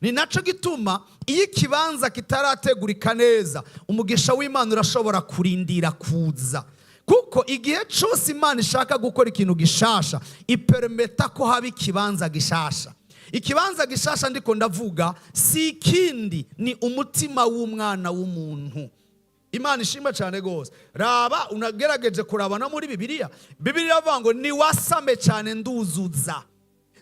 Ni nacyo gituma iyo ikibanza kitarategurika neza, umugisha w'Imana urashobora kurindira kuza, kuko igihe cyose Imana ishaka gukora ikintu gishasha, ipermetta ko haba ikibanza gishasha. Ikibanza gishasha ndiko ndavuga si ikindi, ni umutima w'umwana w'umuntu. Imana ishimwe cyane rwose. Raba, unagerageje kuraba no muri Bibiliya, Bibiliya iravuga ngo: "Niwasame cyane nduzuza,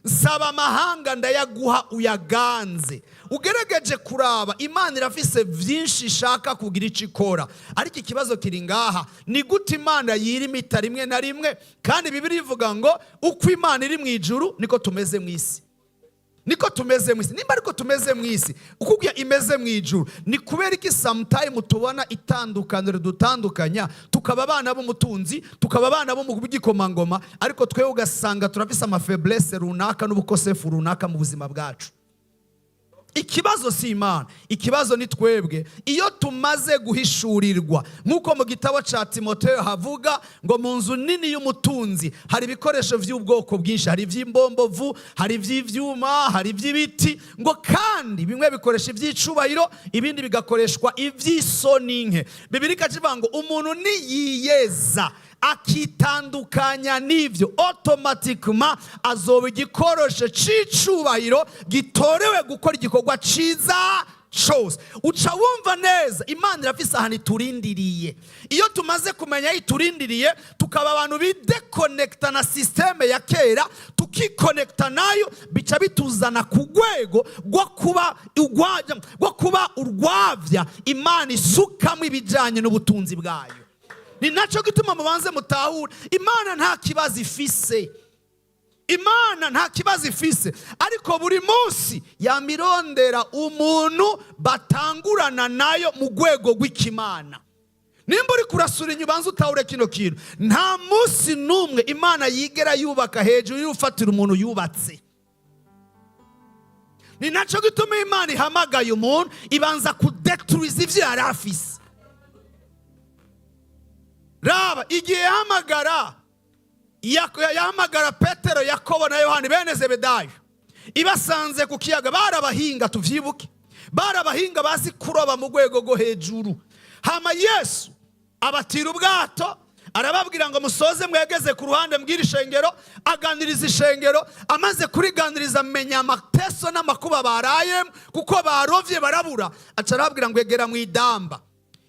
nsaba amahanga ndayaguha uyaganze." Ugerageje kuraba, Imana irafise byinshi ishaka kugira icyo ikora, ariko ikibazo kiri ngaha: ni gute Imana yirimita rimwe na rimwe? Kandi Bibiliya ivuga ngo uko Imana iri mu ijuru niko tumeze mu isi, niko tumeze mu isi. Nimba ariko tumeze mu isi uko imeze mu ijuru, ni kubera iki sometime tubona itandukaniro dutandukanya, tukaba abana b'umutunzi, tukaba abana bo mu bw'igikomangoma, ariko twe ugasanga turafise ama faiblesses runaka n'ubukosefu runaka mu buzima bwacu? Ikibazo si Imana, ikibazo ni twebwe. Iyo tumaze guhishurirwa, nk'uko mu gitabo cya Timoteyo havuga ngo mu nzu nini y'umutunzi hari ibikoresho by'ubwoko bwinshi, hari iby'imbombovu, hari iby'ibyuma, hari iby'ibiti, ngo kandi bimwe bikoresha iby'icubahiro, ibindi bigakoreshwa iby'isoni nke. Bibiliya ikavuga ngo umuntu niyiyeza akitandukanya n'ibyo, automatiquement azoba igikoresho c'icubahiro gitorewe gukora igikorwa ciza cose. Uca wumva neza, Imana irafise ahantu iturindiriye. Iyo tumaze kumenya aho iturindiriye, tukaba abantu bidéconnecta na système ya kera, tukiconnecta nayo, bica bituzana ku rwego rwo kuba urwabya Imana isukamo ibijyanye n'ubutunzi bwayo. Ni nacyo gituma mubanze mutahure, Imana nta kibazo ifise, Imana nta kibazo ifise, ariko buri munsi yamirondera umuntu batangurana nayo mu rwego rw'ikimana. Nimba uri kurasura inyuma, ubanza utahure kino kintu: nta munsi n'umwe Imana yigera yubaka hejuru y'urufatiro umuntu yubatse. Ni nacyo gituma Imana ihamagaye umuntu, ibanza kudétruiza ibyo yari afise. Raba igihe yahamagara Petero, Yakobo na Yohani, bene Zebedayo, ibasanze ku kiyaga. Barabahinga, tuvyibuke, barabahinga bazi kuroba mu rwego rwo hejuru. Hama Yesu abatira ubwato, arababwira ngo: "Musoze mwegeze ku ruhande." Mbwira ishengero, aganiriza ishengero. Amaze kuriganiriza, amenya amateso n'amakuba barayemo, kuko barovye barabura. Aca arababwira ngo: "Egera mu idamba."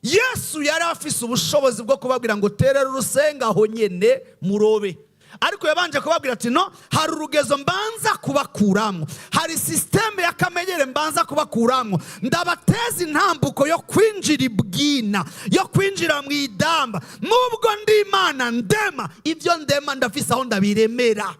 Yesu yari afise ubushobozi bwo kubabwira ngo: "Terera urusenga aho nyene murobe," ariko yabanje kubabwira ati: "No, hari urugezo mbanza kubakuramo, hari système y'akamenyere mbanza kubakuramo, ndabateza intambuko yo kwinjira ibwina, yo kwinjira mu idamba. Nubwo ndi Imana ndema, ibyo ndema ndafise aho ndabiremera."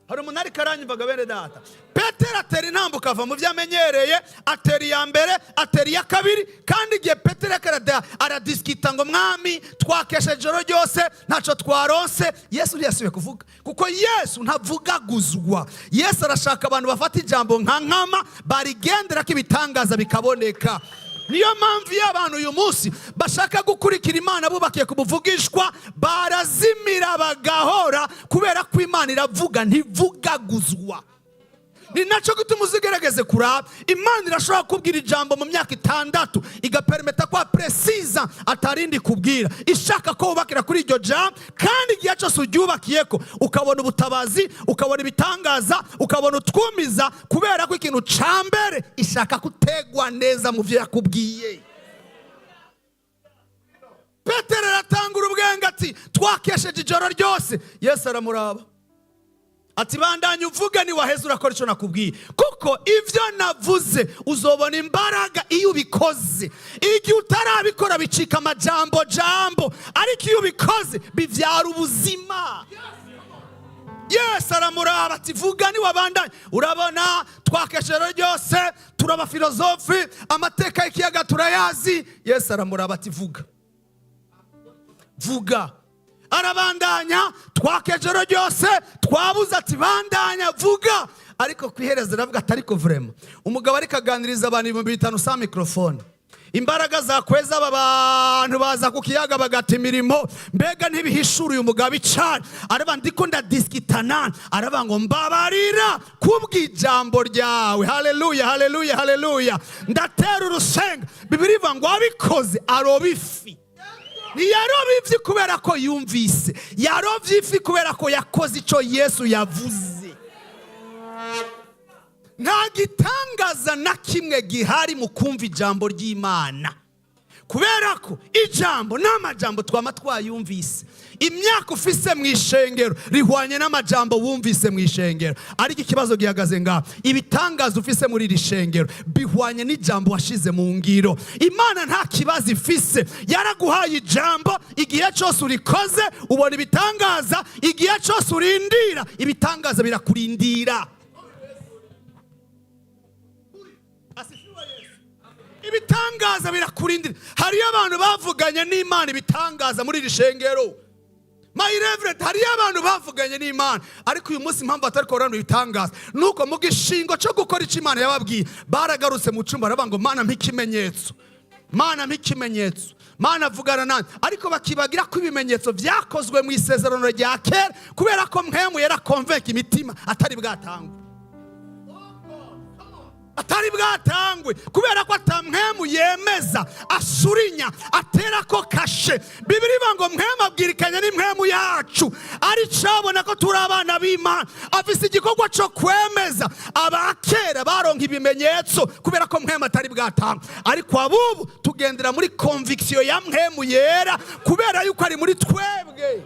Hari umuntu ariko aranyumvaga, bene data? Petero atera intambuko, ava mu byo amenyereye, atera iya mbere, atera iya kabiri. Kandi igihe Petero ariko aradiscuta ngo: "Mwami, twakeshe ijoro ryose, ntacyo twaronse," Yesu ntiyasubiye kuvuga, kuko Yesu ntavugaguzwa. Yesu arashaka abantu bafata ijambo nka nkama, barigendera ko ibitangaza bikaboneka. Niyo mpamvu iyo abantu uyu munsi bashaka gukurikira Imana bubakiye ku buvugishwa, barazimira bagahora, kubera ko Imana iravuga, ntivugaguzwa. Ni nacyo gituma uzigerageze kuraba, Imana irashobora kubwira ijambo mu myaka 6, igapermetta kwa préciza atarindi kubwira, ishaka ko wubakira kuri iryo jambo. Kandi igihe cyose uryubakiye ko, ukabona ubutabazi, ukabona ibitangaza, ukabona utwumiza, kubera ko ikintu ca mbere ishaka kutegwa neza mu byo yakubwiye. Petero aratangura ubwenge ati: "Twakesheje ijoro ryose." Yesu aramuraba ati: "Bandanya uvuge, niwaheza urakora icyo nakubwiye, kuko ibyo navuze uzobona imbaraga iyo ubikoze. Igihe utarabikora bicika amajambo jambo, ariko iyo ubikoze bibyara ubuzima." Yesu aramuraba ati: "Vuga, niwabandanya urabona. Twakesheje ijoro ryose, turaba filozofi, amateka y'ikiyaga turayazi." Yesu aramuraba ati: "Vuga, vuga." Arabandanya: "Twakejero ryose twabuze." Ati: "Bandanya, vuga." Ariko ku iherezo aravuga ati: "Ariko vraiment, umugabo ariko aganiriza abantu 5000 sa microphone." Imbaraga zakweza aba bantu baza ku kiyaga bagata imirimo, mbega ntibihishura uyu mugabo icana? Araba ndiko ndadiskitana, araba ngo mbabarira kubw'ijambo ryawe. Haleluya, haleluya, haleluya! Ndatera urusenga. Bibiri ivuga ngo abikoze aroba ifi. Ntiyaroba ifi kubera ko yumvise, yarovye ifi kubera ko yakoze ico Yesu yavuze. Nta gitangaza na kimwe gihari mu kumva ijambo ry'Imana, kubera ko ijambo n'amajambo twama twayumvise. Imyaka ufise mu ishengero rihwanye n'amajambo wumvise mu ishengero. Ariko ikibazo gihagaze ngaho: ibitangaza ufise muri iri shengero bihwanye n'ijambo washize mu ngiro. Imana nta kibazo ifise, yaraguhaye ijambo. Igihe cyose urikoze ubona ibitangaza, igihe cyose urindira ibitangaza birakurindira. Asifiwe Yesu. Ibitangaza birakurindira. Hariyo abantu bavuganye n'Imana ibitangaza muri iri shengero. My reverend, hariyo abantu bavuganye n'Imana, ariko uyu munsi impamvu batari kubona ibitangaza nuko mu gishingo cyo gukora icyo Imana yababwiye, baragarutse mu cyumba baravuga ngo: "Mana, mpa ikimenyetso, Mana, mpa ikimenyetso, Mana, vugana nanjye." Ariko bakibagira ko ibimenyetso byakozwe mu isezerano rya kera, kubera ko Mpwemu yarakonvenka imitima atari bwatangwe, atari bwatangwe, kubera ko ata Mpwemu yemeza, asurinya, atera ko kashe. Bibiri ivuga ngo Mpwemu abwirikanya n'impwemu yacu ari cabona ko turi abana b'Imana. Afise igikorwa cyo kwemeza. Abakera baronka ibimenyetso kubera ko Mpwemu atari bwatangwe, ariko abubu tugendera muri conviction ya Mpwemu Yera kubera yuko ari muri twebwe.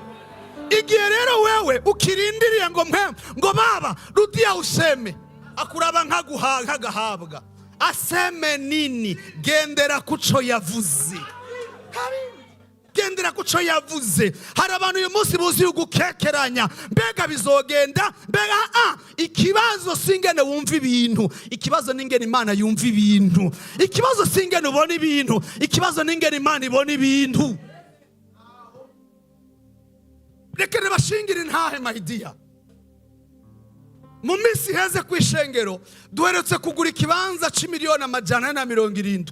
Igihe rero wewe ukirindiriye ngo Mpwemu, ngo baba rudia useme, akuraba nk'agahabwa aseme nini? Gendera kuco yavuze, gendera kuco yavuze. Hari abantu uyu munsi buzuye ugukekeranya: mbega bizogenda? Mbega ikibazo si ingene wumva ibintu, ikibazo ni ingene Imana yumva ibintu. Ikibazo si ingene ubona ibintu, ikibazo ni ingene Imana ibona ibintu. Reka ntibashingire intahe, my dear. Mu minsi iheze ku ishengero duherutse kugura ikibanza c'imiliyoni 470,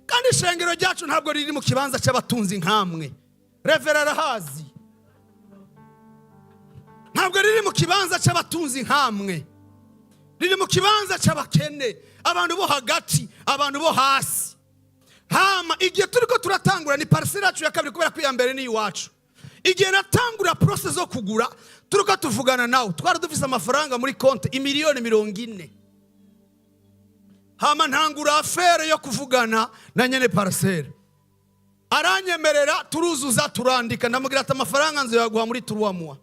kandi ishengero ryacu ntabwo riri mu kibanza cy'abatunzi nkamwe. Reverend arahazi, ntabwo riri mu kibanza cy'abatunzi nkamwe, riri mu kibanza cy'abakene, abantu bo hagati, abantu bo hasi. Hama igihe turiko turatangura, ni parcelle yacu ya kabiri, kubera ko iya mbere ni iwacu. Igihe natangura process zo kugura, turiko tuvugana nawe, twari dufise amafaranga muri konti imiliyoni 40. Hama ntangura affaire yo kuvugana na nyene parcelle, aranyemerera, turuzuza, turandika. Ndamubwira ati: "Amafaranga nzoyaguha muri 3 mois."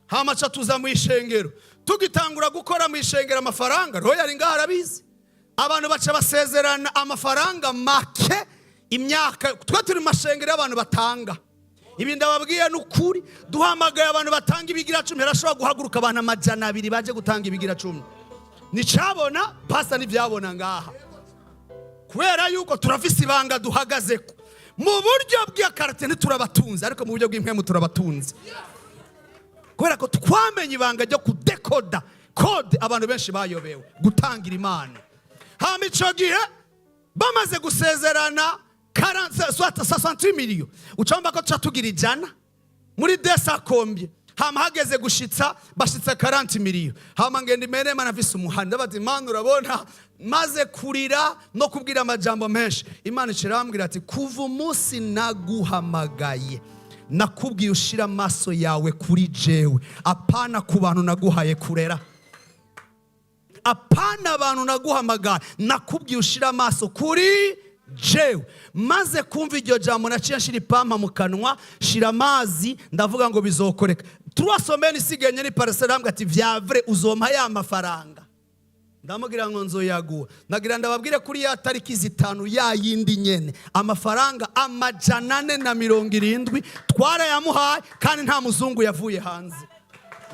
Hama ca tuza mu ishengero, tugitangura gukora mu ishengero amafaranga, roho yari ngaho arabizi, abantu baca basezerana amafaranga make. Imyaka twe turi mu mashengero y'abantu batanga, ibi ndababwiye ni ukuri. Duhamagaye abantu batanga ibigira cumi, harashobora guhaguruka abantu 200 baje gutanga ibigira cumi. Nicabona pasa n'ivyabona ngaha, kubera yuko turafise ibanga duhagazeko. Mu buryo bw'akarate ntiturabatunze, ariko mu buryo bw'impwemu turabatunze, kubera ko twamenye ibanga ryo kudekoda code abantu benshi bayobewe, gutangira Imana. Hama ico gihe bamaze gusezerana 68 miliyo, ucamba ko tuca tugira 100 muri desa combien. Hama hageze gushitsa, bashitsa 40 miliyo. Hama ngenda imene mana mfise umuhanda, ndabaza Imana: "Urabona?" Maze kurira no kubwira amajambo menshi, Imana irambwira ati: "Kuva umunsi naguhamagaye, nakubwiye ushira amaso yawe kuri jewe, apana ku bantu naguhaye kurera, apana abantu naguhamagaye. Nakubwiye ushira amaso kuri jewe." Maze kumva iryo jambo, naciye nshira ipampa mu kanwa, shira amazi, ndavuga ngo bizokoreka. 3 semaines isigaye ni parcelle, arambwira ati: "Vya vrai, uzompa ya mafaranga?" Ndamubwira ngo nzoyaguha. Nagira ndababwire, kuri ya tariki 5 ya yindi nyene, amafaranga 470 twarayamuhaye, kandi nta muzungu yavuye hanze,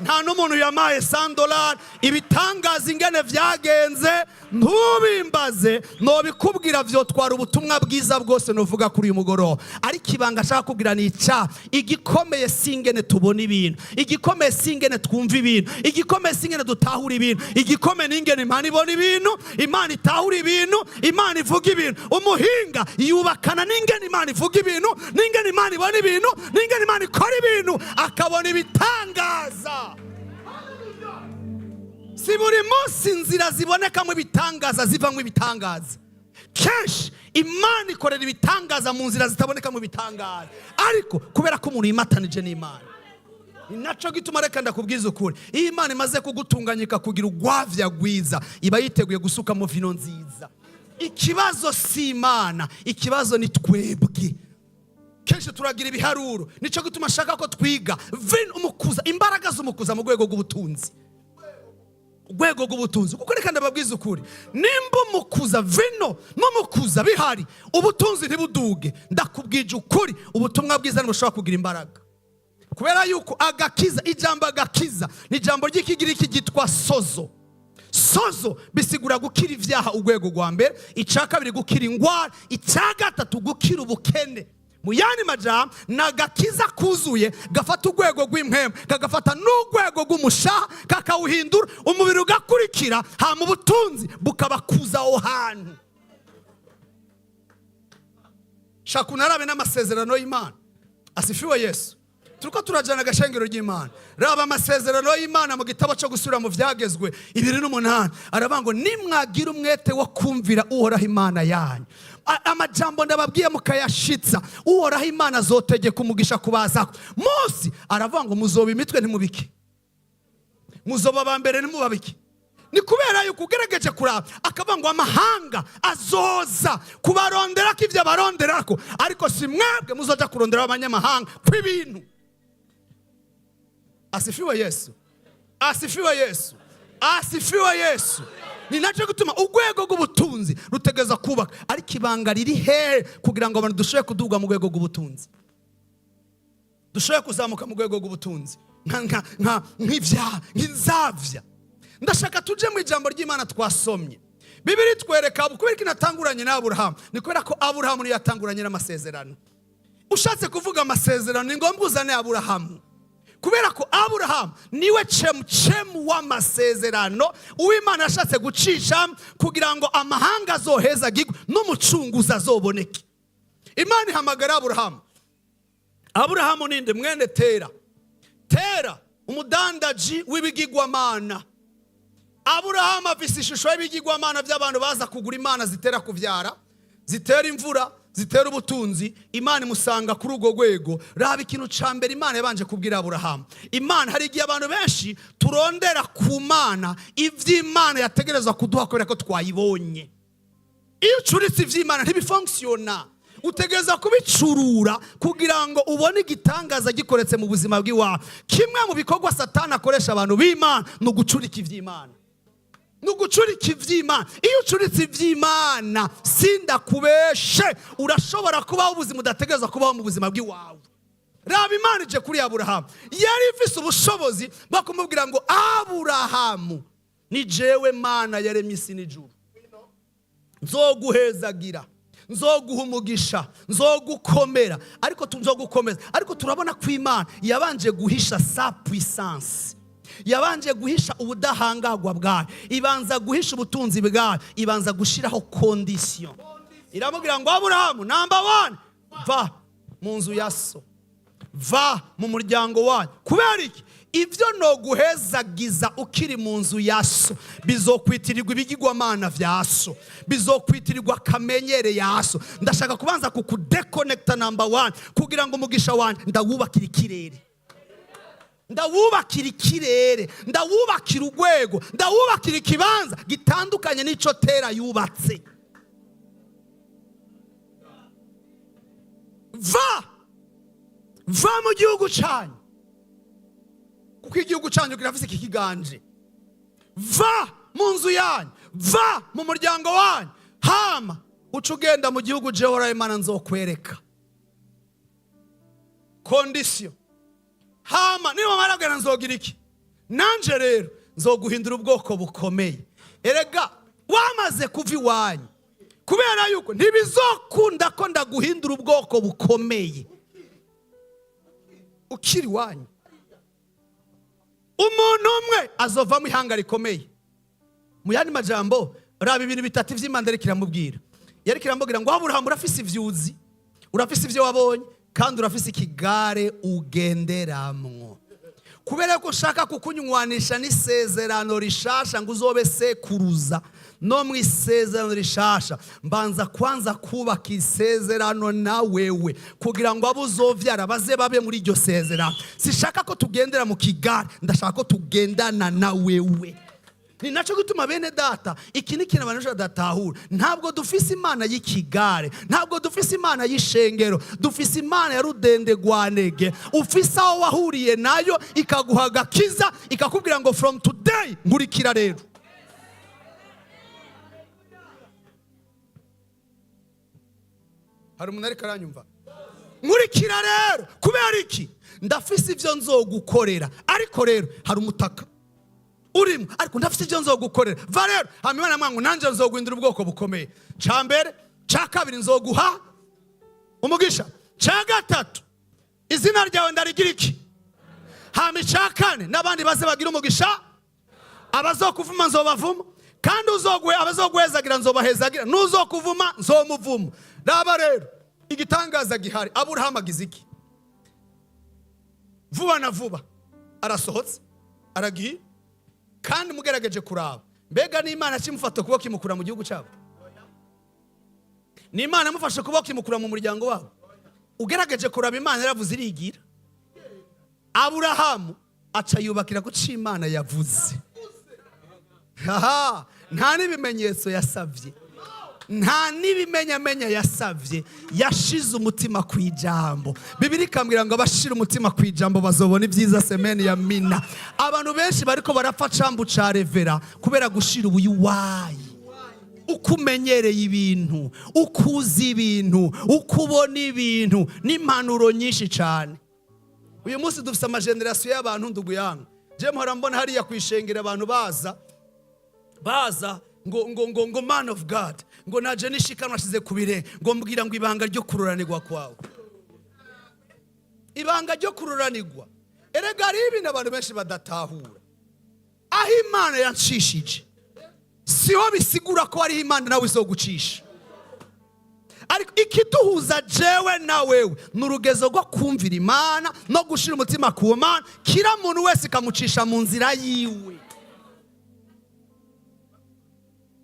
nta n'umuntu yamaye 100 dolari. Ibitangaza ingene vyagenze, Ntubimbaze, nobikubwira vyotwara ubutumwa bwiza bwose nuvuga kuri uyu mugoroba. Ariko ibanga ashaka kubwira ni icya: igikomeye si ingene tubona ibintu, igikomeye si ingene twumva ibintu, igikomeye si ingene dutahura ibintu, igikomeye ni ingene Imana ibona ibintu, Imana itahura ibintu, Imana ivuga ibintu. Umuhinga yubakana n'ingene Imana ivuga ibintu, n'ingene Imana ibona ibintu, n'ingene Imana ikora ibintu, akabona ibitangaza. Si buri munsi inzira zibonekamo ibitangaza zivamo ibitangaza. Kenshi Imana ikorera ibitangaza mu nzira zitabonekamo ibitangaza, ariko kubera ko umuntu yimatanije n'Imana. Ni nacyo gituma, reka ndakubwiza ukuri, iyo Imana imaze kugutunganyika kugira urwavya rwiza, iba yiteguye gusukamo vino nziza. Ikibazo si Imana, ikibazo ni twebwe. Kenshi turagira ibiharuro. Nicyo gituma ashaka ko twiga vino umukuza, imbaraga z'umukuza mu rwego rw'ubutunzi, urwego rw'ubutunzi. Kuko reka ndababwiza ukuri, nimba umukuza, vino n'umukuza bihari, ubutunzi ntibuduge, ndakubwije ukuri, ubutumwa bwiza ntibushobora kugira imbaraga. Kubera yuko agakiza, ijambo agakiza ni ijambo ry'Ikigiriki ryitwa sozo. Sozo bisigura gukira ibyaha, urwego rwa mbere. Icya kabiri, gukira ingwara. Icya gatatu, gukira ubukene. Mu yandi majambo, ni agakiza kuzuye, gafata urwego rw'impwemu, kagafata n'urwego rw'umushaha, kakawuhindura, umubiri ugakurikira, hama ubutunzi bukabakuza aho hantu. Shaka unarabe n'amasezerano y'Imana. Asifiwe Yesu. Turiko turajana agashengero ry'Imana. Raba amasezerano y'Imana mu gitabo cyo Gusubira mu Byagezwe 28, aravuga ngo: "Nimwagira umwete wo kumvira Uhoraho Imana yanyu, amajambo ndababwiye mukayashitsa, Uhoraho Imana azotegeka umugisha kubazako." Munsi aravuga ngo: "Muzoba imitwe ntimubike, muzoba aba mbere ntimubabike." Ni kubera yuko ugerageje kuraba, akavuga ngo amahanga azoza kubaronderako ibyo abaronderako, ariko si mwebwe muzoja kurondera abanyamahanga kw'ibintu. Asifiwe Yesu, asifiwe Yesu, asifiwe Yesu. Ni nacyo gituma urwego rw'ubutunzi rutegereza kubaka. Ariko ibanga riri hehe kugira ngo abantu dushobore kuduga mu rwego rw'ubutunzi, dushobore kuzamuka mu rwego rw'ubutunzi nk'inzavya? Ndashaka tuje mu ijambo ry'Imana twasomye. Bibiri twereka kubera ko inatanguranye na Aburahamu, ni kubera ko Aburahamu niyo yatanguranye n'amasezerano. Ushatse kuvuga amasezerano, ni ngombwa uzane Aburahamu, kubera ko Aburahamu niwe cemucemu w'amasezerano, uw'Imana yashatse gucisha kugira ngo amahanga azohezagirwe n'umucunguzi azoboneke. Imana ihamagara Aburahamu. Aburahamu ninde? Mwene Tera. Tera, umudandaji w'ibigirwamana. Aburahamu afise ishusho y'ibigirwamana by'abantu baza kugura imana zitera kubyara, zitera imvura, zitera ubutunzi. Imana imusanga kuri urwo rwego. Raba ikintu cya mbere Imana yabanje kubwira Aburahamu. Imana, hari igihe abantu benshi turondera ku Mana iby'Imana yategerezwa kuduha kubera ko twayibonye. Iyo ucuritse iby'Imana ntibifonkisiyona. Utegereza kubicurura kugira ngo ubone igitangaza gikoretse mu buzima bw'iwawe. Kimwe mu bikorwa Satani akoresha abantu b'Imana ni ugucurika iby'Imana, ni ugucurika iby'Imana. Iyo ucuritse iby'Imana, sindakubeshe, urashobora kubaho ubuzima udategereza kubaho mu buzima bw'iwawe. Raba, Imana ije kuri Aburahamu, yari ifise ubushobozi bwo kumubwira ngo: "Aburahamu, ni jewe Mana yaremye isi n'ijuru, nzoguhezagira, nzoguha umugisha, nzogukomera, ariko nzogukomeza." Ariko turabona ko Imana yabanje guhisha sa puissance, yabanje guhisha ubudahangarwa bwayo, ibanza guhisha ubutunzi bwayo, ibanza gushyiraho condition. Iramubwira ngo: "Aburahamu, number one, va mu nzu ya so, va mu muryango wanyu." Kubera iki? Ibyo noguhezagiza ukiri mu nzu ya so bizokwitirirwa ibigirwamana vya so, bizokwitirirwa akamenyere ya so. Ndashaka kubanza kukudekonekita, number one, kugira ngo umugisha wanjye ndawubakira ikirere, ndawubakira ikirere, ndawubakira urwego, ndawubakira ikibanza gitandukanye n'icyo Tera yubatse. Va, va mu gihugu cyanyu, kuko igihugu cyanyu kirafise iki kiganje. Va mu nzu yanyu, va mu muryango wanyu, hama uca ugenda mu gihugu jewe Imana nzokwereka. Condition. Hama niba marabwira, nzogira iki nanje rero? Nzoguhindura ubwoko bukomeye. Erega Wamaze kuva iwanyu, kubera yuko ntibizokunda ko ndaguhindura ubwoko bukomeye ukiri iwanyu. Umuntu umwe azovamo ihanga rikomeye. Mu yandi majambo, raba ibintu bitatu vy'Imana yariko iramubwira. Yariko iramubwira ngo: "Aburahamu, urafise ivyuzi, urafise ivyo wabonye, kandi urafise ikigare ugenderamwo. Kubera ko ushaka kukunywanisha n'isezerano rishasha, ngo uzobe sekuruza no mu isezerano rishasha, mbanza kwanza kubaka isezerano na wewe, kugira ngo abo uzovyara baze babe muri iryo sezerano. Sishaka ko tugendera mu kigare, ndashaka ko tugendana na wewe." Ni nacyo gituma, bene data, iki ni ikintu abantu benshi badatahura. Ntabwo dufise Imana y'ikigare, ntabwo dufise Imana y'ishengero, dufise Imana ya rudende rwanege. Ufise aho wahuriye nayo, ikaguha agakiza, ikakubwira ngo: "From today, nkurikira." Rero hari umuntu ariko aranyumva? Nkurikira rero. Kubera iki? Ndafise ibyo nzogukorera. Ariko rero hari umutaka urimo, ariko ndafite ibyo nzogukorera. Va rero hanyuma, Imana ngo: "Nanjye nzoguhindura ubwoko bukomeye. Cya mbere, cya kabiri, nzoguha umugisha. Cya gatatu, izina ryawe ndarigira iki? Hama icya kane, n'abandi baze bagira umugisha. Abazokuvuma nzobavuma, kandi uzoguhe abazoguhezagira nzobahezagira, n'uzokuvuma nzomuvuma." Raba rero igitangaza gihari. Aburahamu agize iki? Vuba na vuba arasohotse, aragiye. Kandi mugerageje kuraba, mbega n'Imana kimufata ukuboko imukura mu gihugu cyabo? Ni Imana imufashe ukuboko imukura mu muryango wabo? Ugerageje kuraba, Imana yaravuze irigira. Aburahamu aca yubakira ku cyo Imana yavuze. Haha, nta n'ibimenyetso yasabye, nta n'ibimenyamenya yasabye, yashize umutima ku ijambo. Bibiri ikambwira ngo abashira umutima ku ijambo bazobona ibyiza. Semeni ya mina. Abantu benshi bariko barapfa cambu ca revera kubera gushira ubuyuwayi. Uko umenyereye ibintu, uko uzi ibintu, uko ubona ibintu, n'impanuro nyinshi cyane. Uyu munsi dufite ama génération y'abantu, ndugu yangu. Je mpora mbona hariya ku ishengero abantu baza baza ngo: "Man of God," ngo, "naje nishikanwa ashize ku bire," ngo, "mbwira," ngo, "ibanga ryo kururanirwa kwawe, ibanga ryo kururanirwa." Erega hariho ibintu abantu benshi badatahura. Aho Imana yancishije siho bisigura ko hariho Imana nawe izogucisha. Ariko ikiduhuza jewe na wewe ni urugezo rwo kumvira Imana no gushira umutima ku Mana. Kira muntu wese ikamucisha mu nzira yiwe.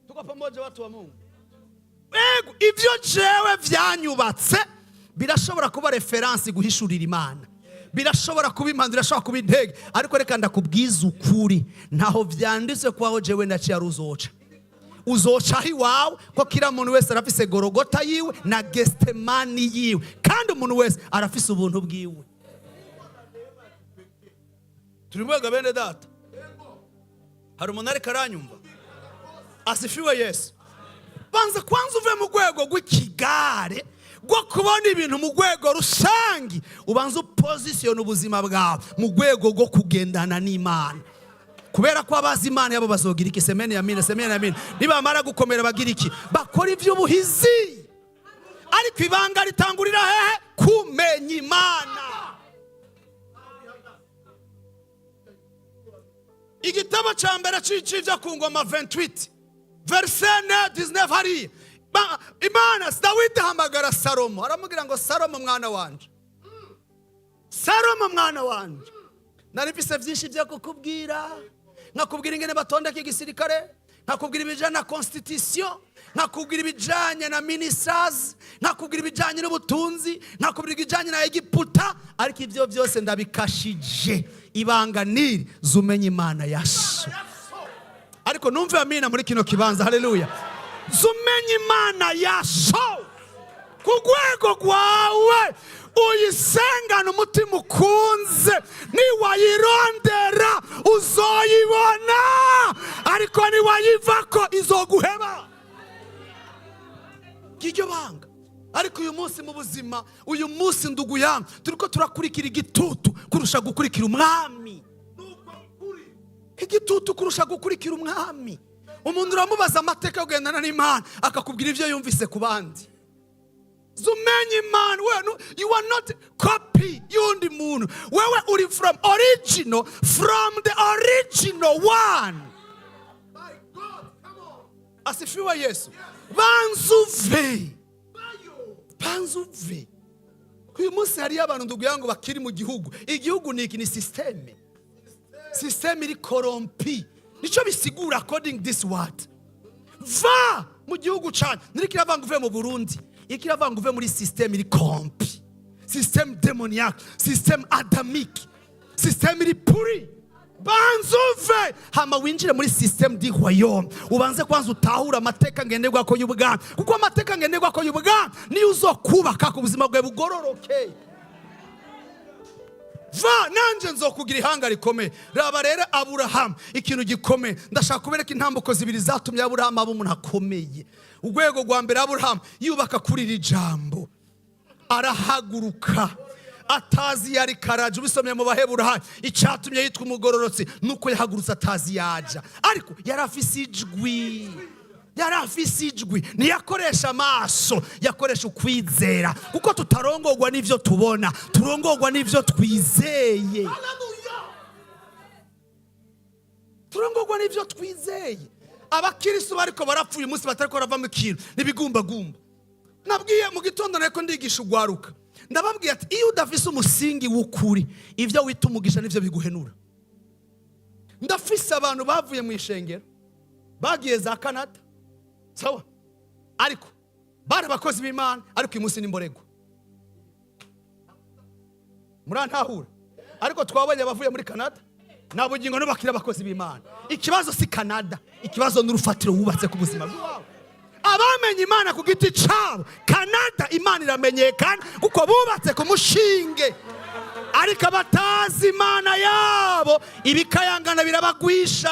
Tuko pamoja, watu wa Mungu? Ego, ivyo jewe vyanyubatse birashobora kuba référence guhishurira Imana, birashobora kuba impanuro, birashobora kuba intege. Ariko reka ndakubwiza ukuri, ntaho vyanditse ko aho jewe naciye ari uzoca. Uzocaho iwawe, ko kila muntu wese arafise Gorogota yiwe na Gesitemani yiwe, kandi umuntu wese arafise ubuntu bwiwe. Turi mwega, bene data? Hari umuntu ariko aranyumva? Asifiwe Yesu. Banza kwanza uve mu rwego rw'ikigare, rwo kubona ibintu mu rwego rusange. Ubanza upozisiyona ubuzima bwawe mu rwego rwo kugendana n'Imana, kubera ko abazi Imana yabo bazogira iki? Semeni ya mina, semeni ya mina. Nibamara gukomera bagira iki? Bakora iby'ubuhizi. Ariko ibanga ritangurira hehe? Kumenya Imana. Igitabo cya mbere c'ibyo ku ngoma 28 verset 19, hariya Imana, Dawidi ahamagara Salomo, aramubwira ngo: "Salomo mwana wanje, Salomo mwana wanje, nari mfise byinshi byo kukubwira, nkakubwira ingene batondeka igisirikare, nkakubwira ibijyanye na constitution, nkakubwira ibijyanye na ministers, nkakubwira ibijyanye n'ubutunzi, nkakubwira ibijyanye na Egiputa. Ariko ibyo byose ndabikashije. Ibanga niri: zumenye Imana ya so." Ariko numve amina muri kino kibanza. Haleluya! Zumenye Imana ya so ku rwego rwawe, uyisengane umutima ukunze. Niwayirondera uzoyibona, ariko niwayivako izoguheba. Ngiryo banga. Ariko uyu munsi mu buzima, uyu munsi, ndugu yangu, turiko turakurikira igitutu kurusha gukurikira Umwami, igitutu kurusha gukurikira Umwami. Umuntu uramubaza amateka yo kugendana n'Imana, akakubwira ibyo yumvise ku bandi. Zumenye Imana we, no, you are not copy y'undi muntu. Wewe uri from original, from the original one. Asifiwe Yesu. Banza uve, banza uve. Uyu munsi hariyo abantu ndubwira ngo bakiri mu gihugu. Igihugu ni iki? Ni système, système iri corrompue. Nicyo bisigura according this word. Va mu gihugu cyane. Ntiriko iravuga ngo uve mu Burundi, iriko iravuga ngo uve muri système iri corrompue, système démoniaque, système adamique, système iri pourrie. Banza uve, hama winjire muri système du royaume. Ubanze kwanza utahure amateka ngenderwako y'ubwami, kuko amateka ngenderwako y'ubwami niyo uzokubaka ku buzima bwawe bugororoke. Va, nanjye nzokugira ihanga rikomeye. Raba rero Aburahamu, ikintu gikomeye. Ndashaka kubereka intambuko zibiri zatumye Aburahamu aba umuntu akomeye. Urwego rwa mbere, Aburahamu yubaka kuri iri jambo, arahaguruka atazi iyo ariko araja. Ubisomye mu Baheburayo, icyatumye yitwa umugororotsi nuko yahagurutse atazi yaja, ariko yari afise ijwi, yari afise ijwi. Ntiyakoresha amaso, yakoresha ukwizera, kuko tutarongorwa n'ibyo tubona, turongorwa n'ibyo twizeye. Turongorwa n'ibyo twizeye. Abakirisu bariko barapfa uyu munsi, batariko baravamo ikintu, n'ibigumbagumba. Nabwiye mu gitondo, nariko ndigisha ugwaruka, ndababwiye ati: "Iyo udafise umusingi w'ukuri, ibyo wita umugisha nivyo biguhenura." Ndafise abantu bavuye mu ishengero, bagiye za Canada, sawa, ariko bari abakozi b'Imana, ariko uyu munsi ni imborego. Murantahura? Ariko twabonye abavuye muri Canada nta bugingo n'abakiri abakozi b'Imana. Ikibazo si Canada, ikibazo n'urufatiro wubatse ku buzima bwawe. Abamenye Imana ku giti cyabo, Canada Imana iramenyekana kuko bubatse ku mushinge. Ariko abatazi Imana yabo, ibikayangana birabagwisha.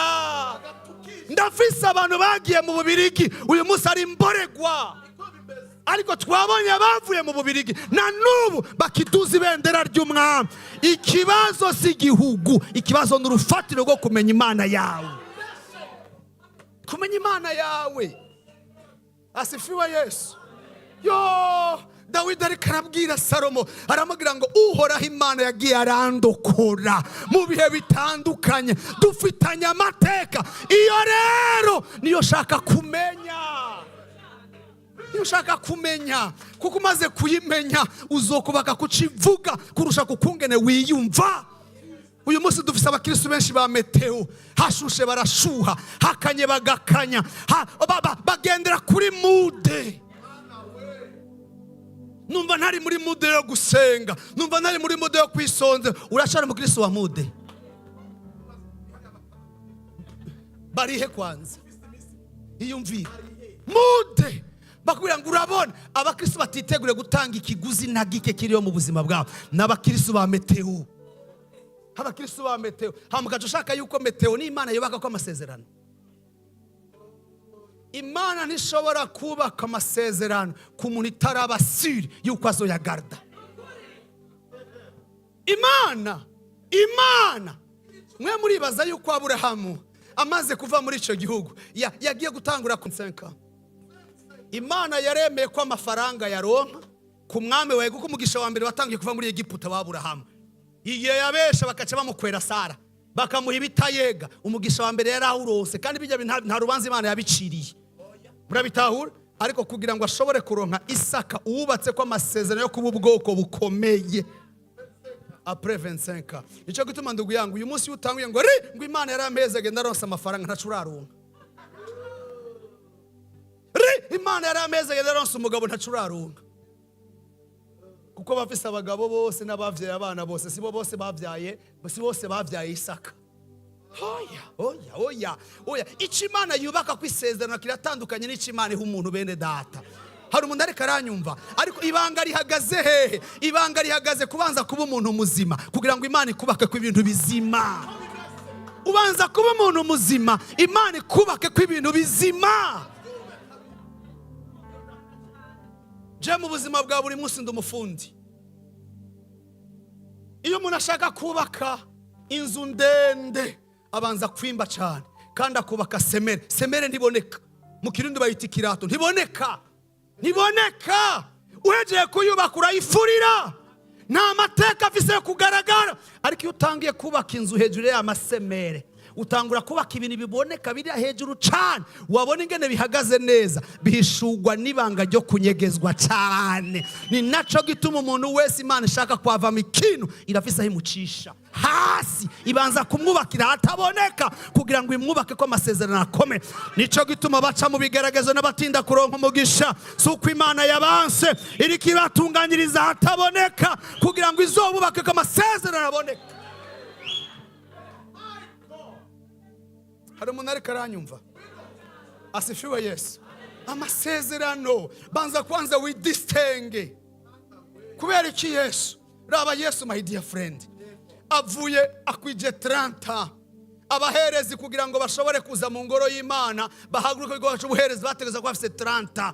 Ndafise abantu bagiye mu Bubirigi, uyu munsi ari imboregwa, ariko twabonye abavuye mu Bubirigi na n'ubu bakiduza ibendera ry'umwami. Ikibazo si igihugu, ikibazo ni urufatiro rwo kumenya Imana yawe, kumenya Imana yawe. Asifiwe Yesu. Yo, Dawidi ariko arabwira Salomo, aramubwira ngo: "Uhoraho Imana yagiye arandokora mu bihe bitandukanye, dufitanye amateka." Iyo rero niyo shaka kumenya, niyo ushaka kumenya, kuko umaze kuyimenya uzokubaka kucivuga kurusha kukungene wiyumva. Uyu munsi dufise abakristu benshi ba météo. Hashushe barashuha, hakanye bagakanya, bagendera kuri mood. Numva ntari muri mood yo gusenga, numva ntari muri mood yo kwisonza. Urashara umukristo wa mood barihe? Kwanza iyumvire mood. Bakubwira ngo urabona abakristo batitegure gutanga ikiguzi na gike kiriyo mu buzima bwabo ni abakristo ba météo, abakristo ba météo. Hama ugaca ushaka yuko météo ni Imana yubaka ko amasezerano. Imana ntishobora kubaka amasezerano ku muntu itaraba sûre yuko azoyagarda. Imana, mwe muribaza yuko Aburahamu amaze kuva muri icyo gihugu yagiye gutangura kunsenka, Imana yaremeye ko amafaranga yaronka ku mwami wawe, kuko umugisha wa mbere watangiye kuva muri Egiputa wa Aburahamu. Igihe yabesha bakaca bamukwera Sara, bakamuha ibitayega, umugisha wa mbere yari awurose. Kandi bijya nta rubanza Imana yabiciriye. Murabitahura? Ariko kugira ngo ashobore kuronka Isaka uwubatse ko amasezerano yo kuba ubwoko bukomeye après 25 ans. Nicyo gituma ndugu yangu, uyu munsi iyo utanguye ngo ri ngo Imana yarampeze, agenda aronsa amafaranga, ntaco uraronka. Ri Imana yarampeze, agenda aronsa umugabo, ntaco uraronka, kuko bafise abagabo bose n'abavyaye abana bose sibo bose bavyaye, si bose bavyaye Isaka. Oya, oya, oya, oya. Icyo Imana yubaka ku isezerano kiratandukanye n'icyo Imana iha umuntu. Bene data, hari umuntu ariko aranyumva? Ariko ibanga rihagaze hehe? Ibanga rihagaze kubanza kuba umuntu muzima kugira ngo Imana ikubake ku ibintu bizima. Ubanza kuba umuntu muzima, Imana ikubake ku ibintu bizima. Je mu buzima bwa buri munsi ndi umufundi. Iyo umuntu ashaka kubaka inzu ndende, abanza kwimba cyane. Kandi Kandi akubaka semelle. Semelle ntiboneka, mu Kirundi bayita ikirato. Ntiboneka, ntiboneka. Uhejeje kuyubaka urayifurira, nta mateka afise yo kugaragara. Ariko iyo utangiye kubaka inzu hejuru y'amasemelle, utangura kubaka ibintu biboneka biri hejuru cyane. Wabona ingene bihagaze neza, bihishurwa n'ibanga ryo kunyegezwa cyane. Ni naco gituma umuntu wese Imana ishaka kwavamo ikintu, irafise aho imucisha hasi, ibanza kumwubakira ahataboneka kugira ngo imwubake ko amasezerano akomeye. Nico gituma baca mu bigeragezo n'abatinda kuronka umugisha, si uko Imana yabanse, iriko ibatunganyiriza ahataboneka kugira ngo izobubake ko amasezerano aboneka. Hari umuntu ariko aranyumva? Asifiwe Yesu. Amasezerano, banza kwanza widistingue. Kubera iki? Yesu, raba Yesu, my dear friend, avuye akwije 30. Abaherezi kugira ngo bashobore kuza mu ngoro y'Imana, bahaguruke igikorwa cy'ubuherezi, bategereza kuba bafise 30.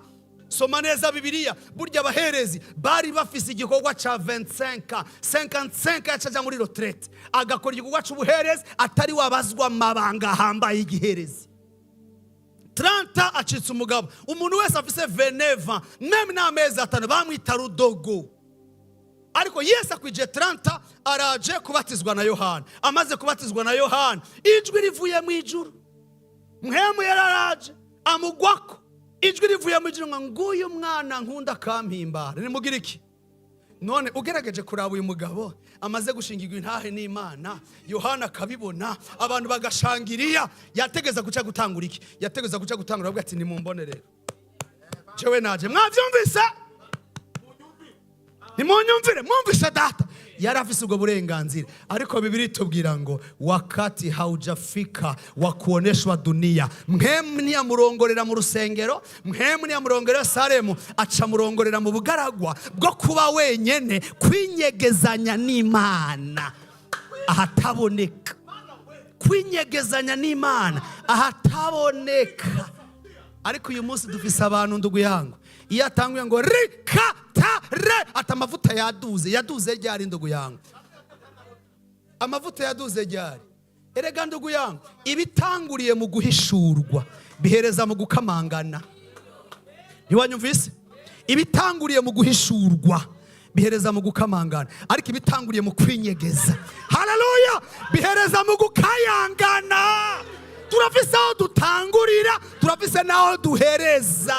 Soma neza Bibiliya. Burya abaherezi bari bafise igikorwa ca 25, 55 yacaja muri retraite, agakora igikorwa c'ubuherezi, atari wabazwa amabanga ahambaye y'igiherezi. 30 acitse umugabo. Umuntu wese afise 29 même n'amezi 5 bamwita rudogo. Ariko Yesu akwije 30, araje kubatizwa na Yohana. Amaze kubatizwa na Yohana, ijwi rivuye mu ijuru, Mpwemu yararaje amugwako, ijwi rivuye mu ijuru ngo: "Nguyu mwana nkunda akampimbara, nimugira iki." None ugerageje kuraba uyu mugabo amaze gushingirwa intahe n'Imana, Yohana akabibona, abantu bagashangiriya, yategeza guca gutangura iki? Yategeza guca gutangura avuga ati: "Nimumbone rero, jewe naje." Mwavyumvise? Nimunyumvire. Mwumvise data? Yari afise ubwo burenganzira, ariko Bibiri itubwira ngo wakati haujafika wa kuoneshwa dunia. Mpwemu ntiyamurongorera mu rusengero, Mpwemu ntiyamurongorera Salemu, aca murongorera mu bugaragwa bwo kuba wenyene, kwinyegezanya n'Imana ahataboneka, kwinyegezanya n'Imana ahataboneka. Ariko uyu munsi dufise abantu, ndugu yangu, iyo atanguye ngo rikatare, ati amavuta yaduze. Yaduze ryari, ndugu yangu? Amavuta yaduze ryari? Erega ndugu yangu, ibitanguriye mu guhishurwa bihereza mu gukamangana. Ntiwanyumvise? Ibitanguriye mu guhishurwa bihereza mu gukamangana, ariko ibitanguriye mu kwinyegeza, haleluya, bihereza mu gukayangana. Turafise aho dutangurira, turafise n'aho duhereza.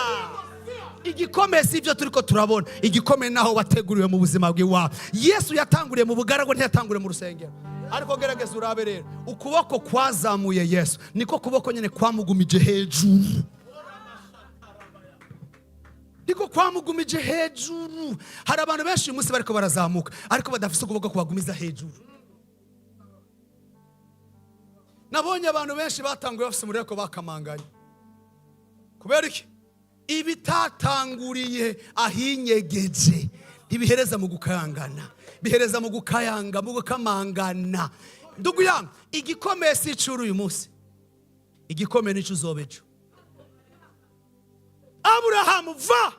Igikomeye si ibyo turiko turabona, igikomeye naho wateguriwe mu buzima bw'iwawe. Yesu yatanguriye mu bugaragwa, ntiyatanguriye mu rusengero. Ariko gerageza urabe rero, ukuboko kwazamuye Yesu niko kuboko nyine kwamugumije hejuru, niko kwamugumije hejuru. Hari abantu benshi uyu munsi bariko barazamuka, ariko badafise ukuboko kubagumiza hejuru. Nabonye abantu benshi batanguye bafise umureko, bakamanganye. Kubera iki? Ibitatanguriye ahinyegeje ntibihereza mu gukayangana, bihereza mu gukayanga, mu gukamangana. Ndugu yangu, igikomeye si icuri uyu munsi, igikomeye nico uzoba ejo. Aburahamu va,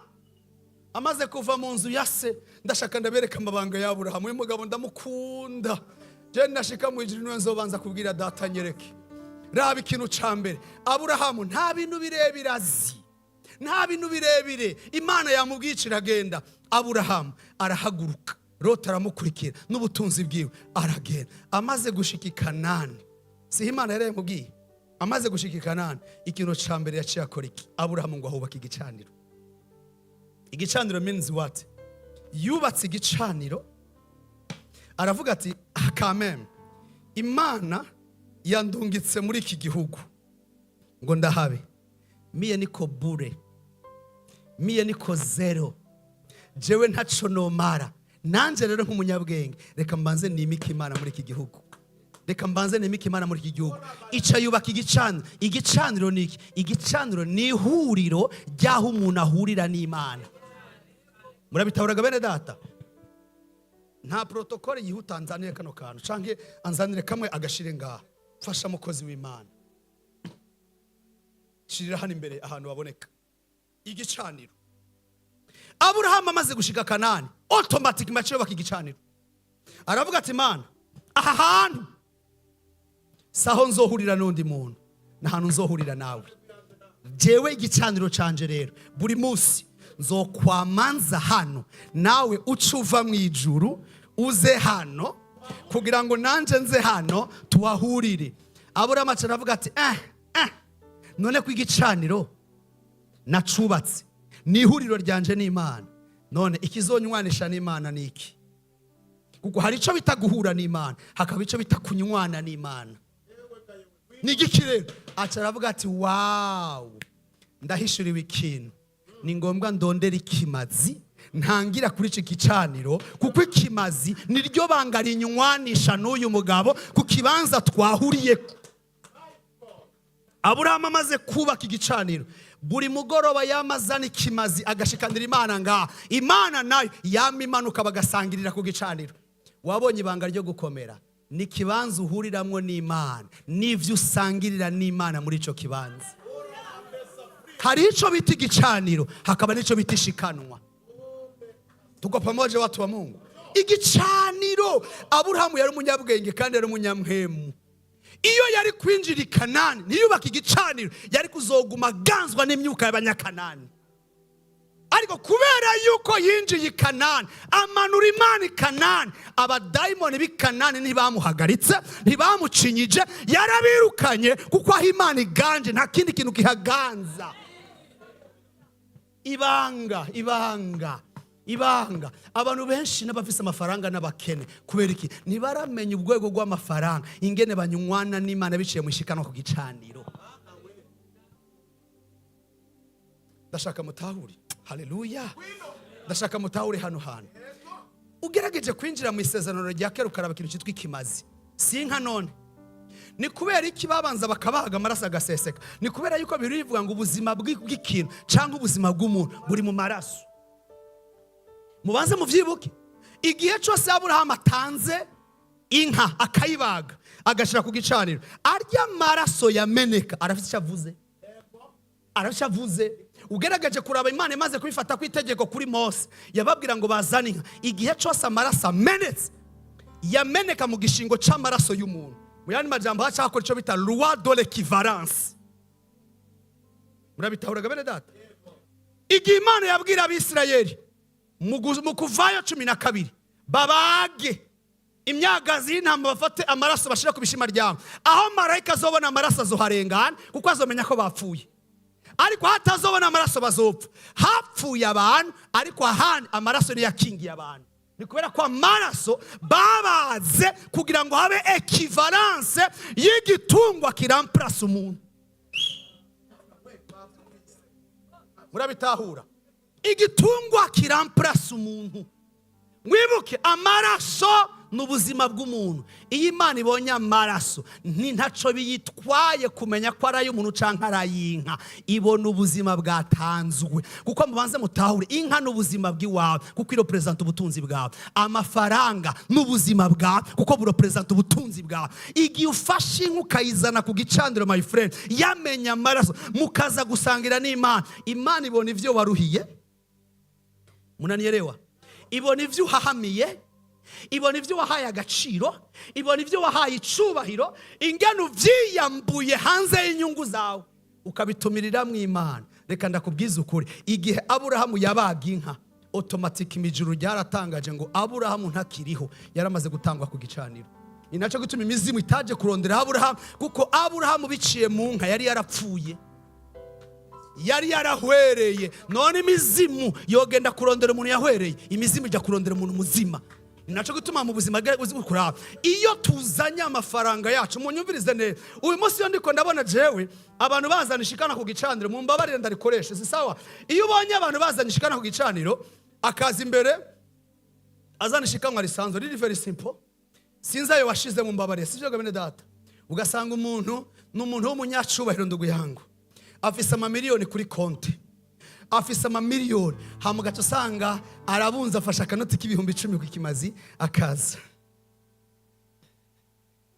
amaze kuva mu nzu ya se, ndashaka ndabereka amabanga ya Aburahamu. Uyu mugabo ndamukunda je, nashika mu ijuru niwe nzobanza kubwira: "Data, nyereke." Raba ikintu ca mbere, Aburahamu nta bintu birebire azi, nta bintu birebire. Imana yamubwicira agenda. Aburahamu arahaguruka, Loti aramukurikira n'ubutunzi bwiwe, aragenda. Amaze gushika i Kanani, siho Imana yari yamubwiye? Amaze gushika i Kanani, ikintu ca mbere yaciye akora iki? Aburahamu ngo ahubaka igicaniro. Igicaniro means what? Yubatse igicaniro, aravuga ati: "Kameme Imana yandungitse muri iki gihugu ngo ndahabe, mie niko bure, mie niko zéro, jewe ntaco nomara. Nanje rero nk'umunyabwenge, reka mbanze nimike Imana muri iki gihugu, reka mbanze nimike Imana muri iki gihugu." Ica yubaka igicaniro. Igicaniro ni iki? Igicaniro ni ihuriro ry'aho umuntu ahurira n'Imana. Murabitahuraga, bene data? Nta protocole yihuta. Anzanire kano kantu canke anzanire kamwe agashire ngaha. Fasha, mukozi w'Imana, shirira hano imbere ahantu haboneka. Igicaniro, Aburahamu amaze gushika Kanani, automatic mace yubaka igicaniro. Aravuga ati: "Mana, aha hantu saho nzohurira n'undi muntu, N'ahantu nzohurira nawe. Jewe igicaniro canje rero, buri munsi nzokwamanza hano, nawe uca uva mu ijuru uze hano, kugira ngo nanje nze hano tuhahurire. Aburahamu aca aravuga ati: "Eh eh, none ko igicaniro nacubatse, ni ihuriro ryanje n'Imana, none ikizonywanisha n'Imana ni iki?" Kuko hari icyo bita guhura n'Imana, hakaba icyo bita kunywana n'Imana. Ni igiki rero? Aca aravuga ati: "Wow, ndahishuriwe ikintu. Ni ngombwa ndondera ikimazi ntangira kuri iki gicaniro, kuko ikimazi niryo banga rinywanisha n'uyu mugabo ku kibanza twahuriye." Aburahamu amaze kubaka igicaniro, buri mugoroba yamazana ikimazi agashikanira Imana ngaha. Imana nayo yama imanuka, bagasangirira ku gicaniro. Wabonye ibanga ryo gukomera? Ni ikibanza uhuriramwo n'Imana n'ivyo usangirira n'Imana muri ico kibanza. Hari ico bita igicaniro, hakaba n'ico bita ishikanwa. Tuko pamoja, watu wa Mungu? Igicaniro, Aburahamu yari umunyabwenge kandi yari umunyamwemu. Iyo yari kwinjira i Kanani ntiyubake igicaniro, yari kuzoguma aganzwa n'imyuka y'Abanyakanani. Ariko kubera yuko yinjiye i Kanani, amanura Imana i Kanani, abadayimoni b'i Kanani ntibamuhagaritse, ntibamucinyije, yarabirukanye, kuko aho Imana iganje nta kindi kintu kihaganza. Ibanga, ibanga, ibanga. Abantu benshi n'abafise amafaranga n'abakene, kubera iki? Ntibaramenya urwego rw'amafaranga, ingene banywana n'Imana biciye mu ishikanwa ku gicaniro. Ndashaka mutahure. Haleluya! Ndashaka mutahure hano hantu. Ugerageje kwinjira mu Isezerano rya Kera, ukaraba ikintu cyitwa ikimazi, si inka. None ni kubera iki babanza bakabaga, amaraso agaseseka? Ni kubera yuko biri bivuga ngo ubuzima bw'ikintu cyangwa ubuzima bw'umuntu buri mu maraso. Mubanze muvyibuke, igihe cyose Aburahamu atanze inka, akayibaga, agashyira ku gicaniro, arya amaraso yameneka arafite icyo avuze, arafite icyo avuze. Ugerageje kuraba, Imana imaze kubifata ku itegeko kuri Mose, yababwira ngo bazane inka. Igihe cyose amaraso amenetse, yameneka mu gishingo c'amaraso y'umuntu. Mu yandi majambo, haca hakora icyo bita loi de l'équivalence. Murabitahuraga, bene data? Igihe Imana yabwira Abisirayeli mu Kuvayo 12, babage imyagazi y'intama, bafate amaraso bashyira ku bishima ryabo, aho marayika azobona amaraso azoharengana, kuko azomenya ko bapfuye, ariko aho atazobona amaraso bazopfa. Hapfuye abantu, ariko ahandi amaraso niyo yakingiye abantu. Ni kubera ko amaraso babaze kugira ngo habe équivalence y'igitungwa kiramplasa umuntu. Murabitahura? Igitungwa kiramplasa umuntu. Mwibuke, amaraso ni ubuzima bw'umuntu. Iyo Imana ibonye amaraso, ni ntaco biyitwaye kumenya ko ari ay'umuntu canke ari ay'inka, ibona ubuzima bwatanzwe. Kuko mubanze mutahure, inka ni ubuzima bw'iwawe, kuko irepresenta ubutunzi bwawe. Amafaranga ni ubuzima bwawe, kuko burepresenta ubutunzi bwawe. Igihe ufashe inka ukayizana ku gicaniro, my friend, yamenya amaraso, mukaza gusangira n'Imana, Imana ibona ivyo waruhiye. Munanielewa? Ibona ibyo uhahamiye, ibona ibyo wahaye agaciro, ibona ibyo wahaye icubahiro, ingene uvyiyambuye hanze y'inyungu zawe ukabitumirira mu Imana. Reka ndakubwiza ukuri, igihe Aburahamu yabaga inka, automatique imijuru ryaratangaje ngo Aburahamu ntakiriho, yaramaze gutangwa ku gicaniro. Ni nacyo gituma imizimu itaje kurondera Aburahamu, kuko Aburahamu biciye mu nka yari yarapfuye, yari yarahwereye. None imizimu yogenda kurondera umuntu yahwereye? Imizimu ijya kurondera umuntu muzima. Ni nacyo gituma mu buzima bw'ubuzima kuraba, iyo tuzanye amafaranga yacu, munyumvirize neza, uyu munsi iyo ndiko ndabona jewe abantu bazana ishikana ku gicaniro, mumbabarire ndarikoreshe, si sawa. Iyo ubonye abantu bazanye ishikana ku gicaniro, akaza imbere azana ishikanwa risanzwe riri very simple, sinzi ayo washize, mu mbabarire, sivyo bene data? Ugasanga umuntu ni umuntu w'umunyacubahiro, nduguyango, afise amamiliyoni kuri konti, afise amamiliyoni, hama ugaca usanga arabunze, afashe akanoti k'10,000 ku kimazi, akaza: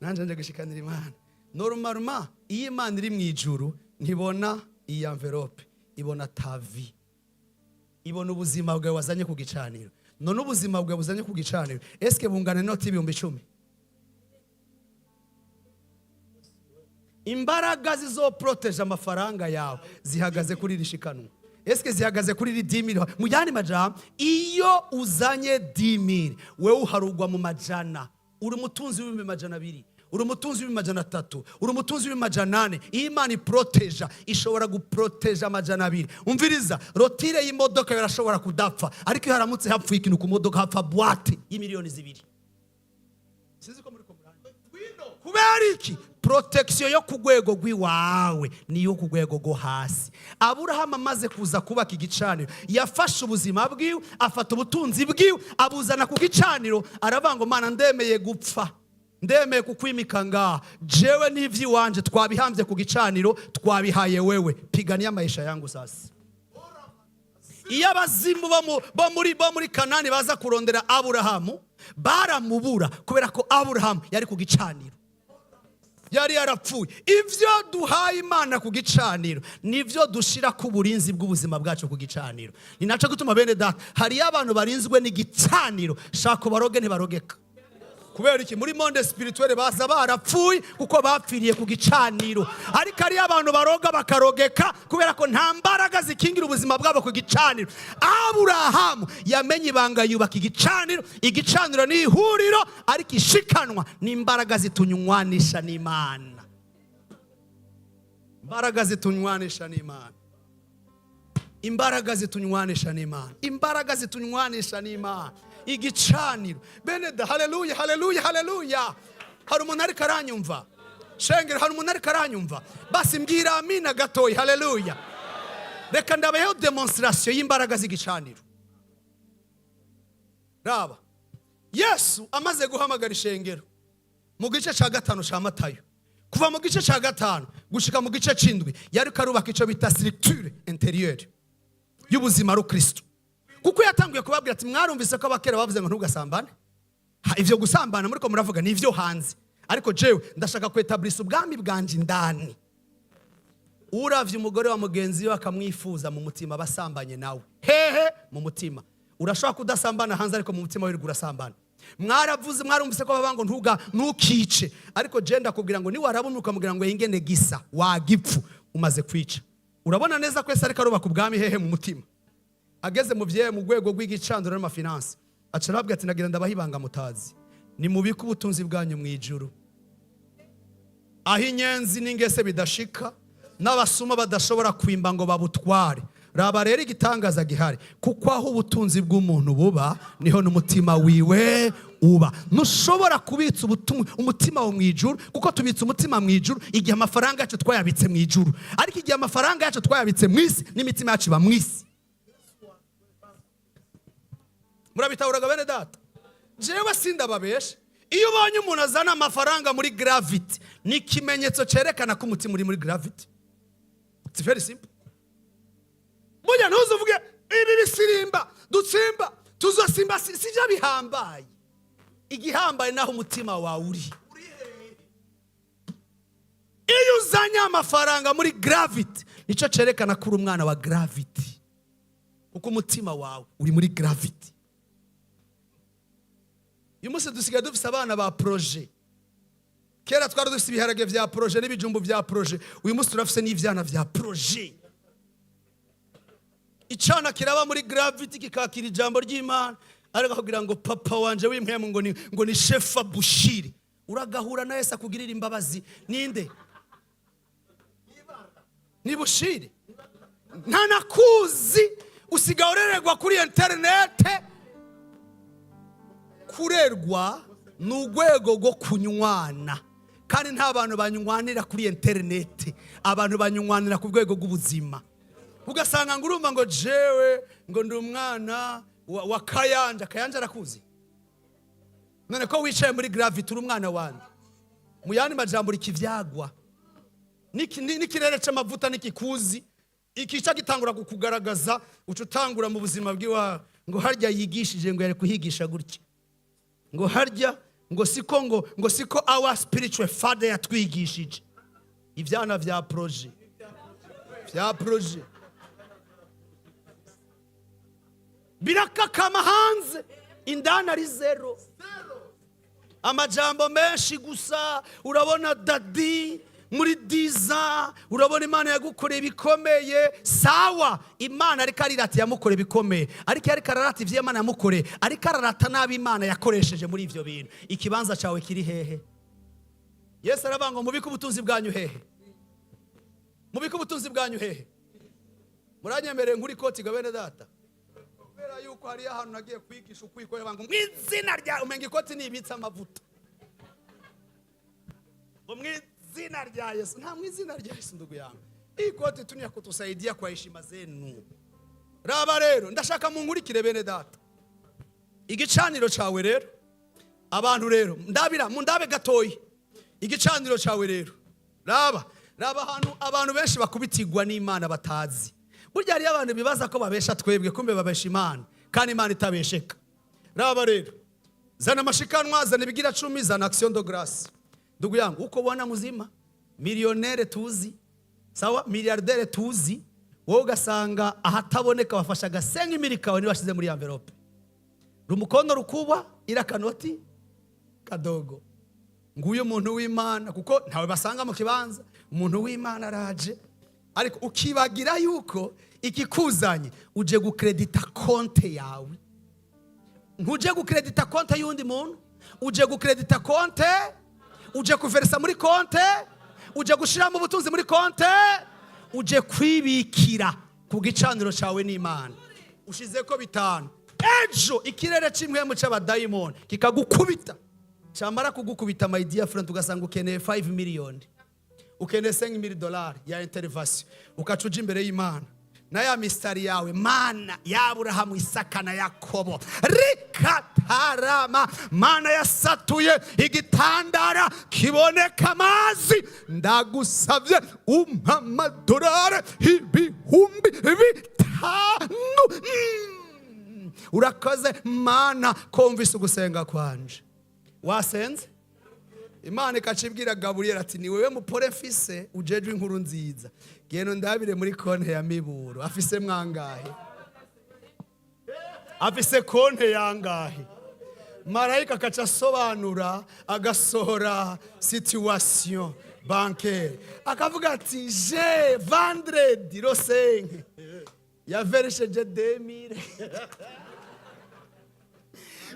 "Nanje nje gushikanira Imana." Normalement, iyo Imana iri mu ijuru ntibona iyi enveloppe, ibona tavi, ibona ubuzima bwawe wazanye ku gicaniro. None ubuzima bwawe buzanye ku gicaniro, eske bungana inoti y'10,000? Imbaraga zizoporoteje amafaranga yawe zihagaze kuri iri shikanwa. Eske zihagaze kuri iri 10 000? Mu yandi majambo, iyo uzanye 10 000, wewe uharugwa mu majana. Uri umutunzi w'200 000, uri umutunzi w'300 000, uri umutunzi w'400. Iyo Imana iporoteja, ishobora guporoteja 200. Umviriza, roture y'imodoka irashobora kudapfa, ariko iyo haramutse hapfuye ikintu ku modoka, hapfa boîte y'imiliyoni 2. Sinzi ko muri ko muranyumva. Kubera iki? Protection yo ku rwego rw'iwawe niyo ku rwego rwo hasi. Aburahamu amaze kuza kubaka igicaniro, yafashe ubuzima bwiwe, afata ubutunzi bwiwe, abuzana ku gicaniro. Aravuga ngo: "Mana, ndemeye gupfa, ndemeye kukwimika ngaha. Jewe n'ivy'iwanje twabihambye ku gicaniro, twabihaye wewe. Pigania maisha yangu." Sasa iyo abazimu bo muri Kanani baza kurondera Aburahamu, baramubura, kubera ko Aburahamu yari ku gicaniro, yari yarapfuye. Ibyo duhaye Imana ku gicaniro nibyo dushira ku burinzi bw'ubuzima bwacu ku gicaniro. Ni nacyo gutuma, bene data, hariyo abantu barinzwe n'igicaniro, shaka baroge ntibarogeka. Kubera iki? Muri monde spirituel baza barapfuye, kuko bapfiriye ku gicaniro. Ariko hariyo abantu baroga bakarogeka, kubera ko nta mbaraga zikingira ubuzima bwabo ku gicaniro. Aburahamu yamenye ibanga, yubaka igicaniro. Igicaniro ni ihuriro, ariko ishikanwa ni imbaraga zitunywanisha n'Imana, imbaraga zitunywanisha n'Imana, imbaraga zitunywanisha n'Imana, imbaraga zitunywanisha n'Imana, igicaniro. Bene da, haleluya, haleluya, haleluya! Hari umuntu ariko aranyumva? Shengero, hari umuntu ariko aranyumva? Basi mbwira amina gatoya. Haleluya! Reka ndabayeho démonstration y'imbaraga z'igicaniro. Raba, Yesu amaze guhamagara ishengero mu gice cya 5 cya Matayo, kuva mu gice cya 5 gushika mu gice c'indwi, yariko arubaka icyo bita structure intérieure y'ubuzima rukristo, kuko yatanguye kubabwira ati: "Mwarumvise ko abakera bavuze ngo ntugasambane." Ha, ivyo gusambana muriko muravuga ni ivyo hanze, ariko jewe ndashaka kwetablisa ubwami bwanje indani. Uravye umugore wa mugenzi we akamwifuza mu mutima, basambanye nawe. Hehe? Mu mutima. Urashobora kudasambana hanze, ariko mu mutima wirirwa urasambana. Mwaravuze, mwarumvise ko bavuga ngo ntukice, ariko je ndakubwira ngo niwarabumwe ukamubwira ngo ingene gisa wagipfu, umaze kwica. Urabona neza ko Yesu ariko arubaka ubwami hehe? Mu mutima. Ageze mu vye mu rwego rw'igicanduro n'ama finances, aca arababwira ati: "Nagira ndabaha ibanga mutazi: nimubike ubutunzi bwanyu mu ijuru, aho inyenzi n'ingese bidashika, n'abasuma badashobora kwimba ngo babutware." Raba rero igitangaza gihari: kuko aho ubutunzi bw'umuntu buba, niho n'umutima wiwe uba. Ntushobora kubitsa umutima wawe mu ijuru, kuko tubitsa umutima mu ijuru igihe amafaranga yacu twayabitse mu ijuru. Ariko igihe amafaranga yacu twayabitse mu isi, n'imitima yacu iba mu isi. Murabitahuraga, bene data? Jewe sindababesha, iyo ubonye umuntu azana amafaranga muri gravity, ni ikimenyetso cyerekana ko umutima uri muri gravity. It's very simple. Burya ntuzuvuge ibi bisirimba dutsimba tuzosimba, sibyo bihambaye. Igihambaye naho umutima wawe uri. Iyo uzanye amafaranga muri gravity, nicyo cyerekana ko uri umwana wa gravity, kuko umutima wawe uri muri gravity. Uyu munsi dusigaye dufise abana ba projet. Kera twari dufise ibiharage vya projet n'ibijumbu vya projet. Uyu munsi turafise n'ivyana vya projet. Icana kiraba muri gravity, kikakira ijambo ry'Imana, ariko akakubwira ngo papa wanje w'impwemu ngo ni Shefa Bushiri. Uragahura na Yesu akugirira imbabazi. Ninde? Ni Bushiri, ntanakuzi. Usigaye urererwa kuri interinete. Kurerwa ni urwego rwo kunywana, kandi nta bantu banywanira kuri interinete. Abantu banywanira ku rwego rw'ubuzima. Ugasanga ngo urumva ngo jewe ngo ndi umwana wa Kayanja. Kayanja arakuzi? None ko wicaye muri gravity, uri umwana wanje? Mu yandi majambo, uri kivyagwa. N'ikirere c'amavuta n'ikikuzi ikica gitangura kukugaragaza, uca utangura mu buzima bw'iwawe ngo harya yigishije, ngo yari kuhigisha gutya, ngo harya ngo siko, ngo siko our spiritual father yatwigishije. Ivyana vya projet, vya projet birakakama hanze, indani ari zéro. Amajambo menshi gusa. Urabona daddy Muri 10 ans urabona Imana yagukoreye ibikomeye. Sawa, Imana ariko arirata yamukoreye ibikomeye, ariko iyo ariko ararata ivyo Imana yamukoreye, ariko ararata nabi Imana yakoresheje muri ivyo bintu. Ikibanza cawe kiri hehe? Yesu aravuga ngo mubike ubutunzi bwanyu hehe? Mubike ubutunzi bwanyu hehe? Muranyemereye nkuri koti ga bene data, kubera yuko hariyo ahantu nagiye kwigisha ukwikorera ngo mu izina rya, umenga ikoti nibitse amavuta, ngo mu izina rya Yesu. Nta mu izina rya Yesu, ndugu yangu. Hii koti tu ni ya kutusaidia kwa heshima zenu. Raba rero, ndashaka munkurikire, bene data. Igicaniro cawe rero, abantu rero, ndabira mundabe gatoyi. Igicaniro cawe rero, raba, raba ahantu abantu benshi bakubitirwa n'Imana batazi. Burya hariyo abantu bibaza ko babesha twebwe, kumbe babesha Imana, kandi Imana itabesheka. Raba rero, zana amashikanwa, zana ibigira 10, zana action de grâce. Ndugu yangu, uko ubona muzima, millionnaire tuzi, sawa, milliardaire tuzi, wowe ugasanga ahataboneka bafashe agasenga imiri kawe niba muri enveloppe, rumukono rukubwa ila kanoti kadogo. Nguyu umuntu w'Imana, kuko ntawe basanga mu kibanza. Umuntu w'Imana araje, ariko ukibagira yuko ikikuzanye uje gukredita konte yawe. Ntuje gukredita konte y'undi muntu, uje gukredita konte, uje kuverisa muri konte, uje gushyiramo ubutunzi muri konte, uje kwibikira ku gicaniro cyawe n'Imana. Ushize ko 5, ejo ikirere cy'impwemu cy'abadayimoni kikagukubita. Cyamara kugukubita, my dear friend, ugasanga ukeneye 5 miliyoni, ukeneye 5 mille dolari ya intervention, ukaca uja imbere y'Imana na ya misitari yawe: "Mana ya Aburahamu, Isaka na Yakobo, rikatarama, Mana yasatuye igitandara kiboneka amazi, ndagusabye umpa amadolari 5000." Urakoze Mana kumvise ugusenga kwanje. Wasenze, Imana ikacibwira Gaburiyeli ati: "Ni wewe mupore mfise ujejwe inkuru nziza, genda ndabire muri konte ya Miburo afise mwangahe, afise konte yangahe." Marayika akaca asobanura, agasohora situation bancaire, akavuga ati: "Je vendredi le 5 yaveresheje 2000,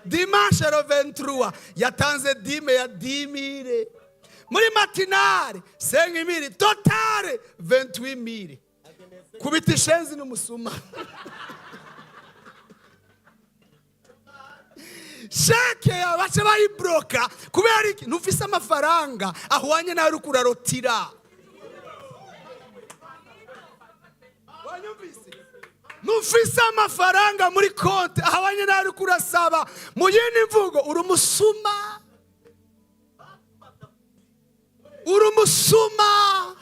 dimanche le 23 yatanze dîme ya 10 000, muri matinale 5000, totale 28 000." Kubita ishenzi n'umusuma. Chèque yawe bace bayibroka. Kubera iki? Ntufise amafaranga ahwanye nawe uriko urarotira. Wanyumvise? Ntufise amafaranga muri konti ahwanye nawe uriko urasaba. Mu yindi mvugo, uri umusuma, uri umusuma.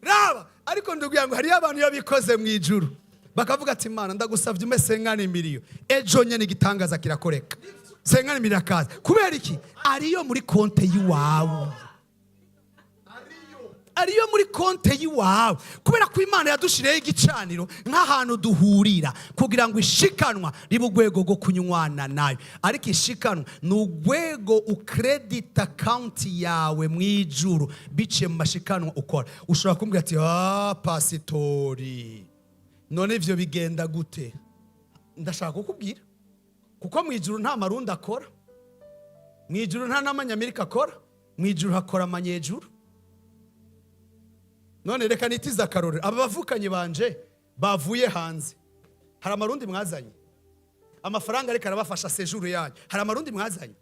Raba, ariko ndubwira ngo hariyo abantu iyo bikoze mu ijuru bakavuga ati: "Imana, ndagusabye umpe 50 millions," ejo nyine igitangaza kirakoreka, 50 millions akaza. Kubera iki? Ariyo muri konte y'iwawe, ariyo muri konte y'iwawe. Kubera ko Imana yadushiriyeho igicaniro nk'ahantu duhurira kugira ngo ishikanwa ribe urwego rwo kunywana nayo. Ariko ishikanwa ni urwego ukredita account yawe mu ijuru biciye mu mashikanwa ukora. Ushobora kumbwira ati: "Ah, pasitori, none ivyo bigenda gute?" Ndashaka kukubwira, kuko mu ijuru nta marundi akora, mu ijuru nta n'amanyamerika akora, mu ijuru hakora amanyejuru. None reka nitize akarorero: aba bavukanyi banje bavuye hanze, hari amarundi mwazanye? Amafaranga ariko arabafasha séjour yanyu, hari amarundi mwazanye?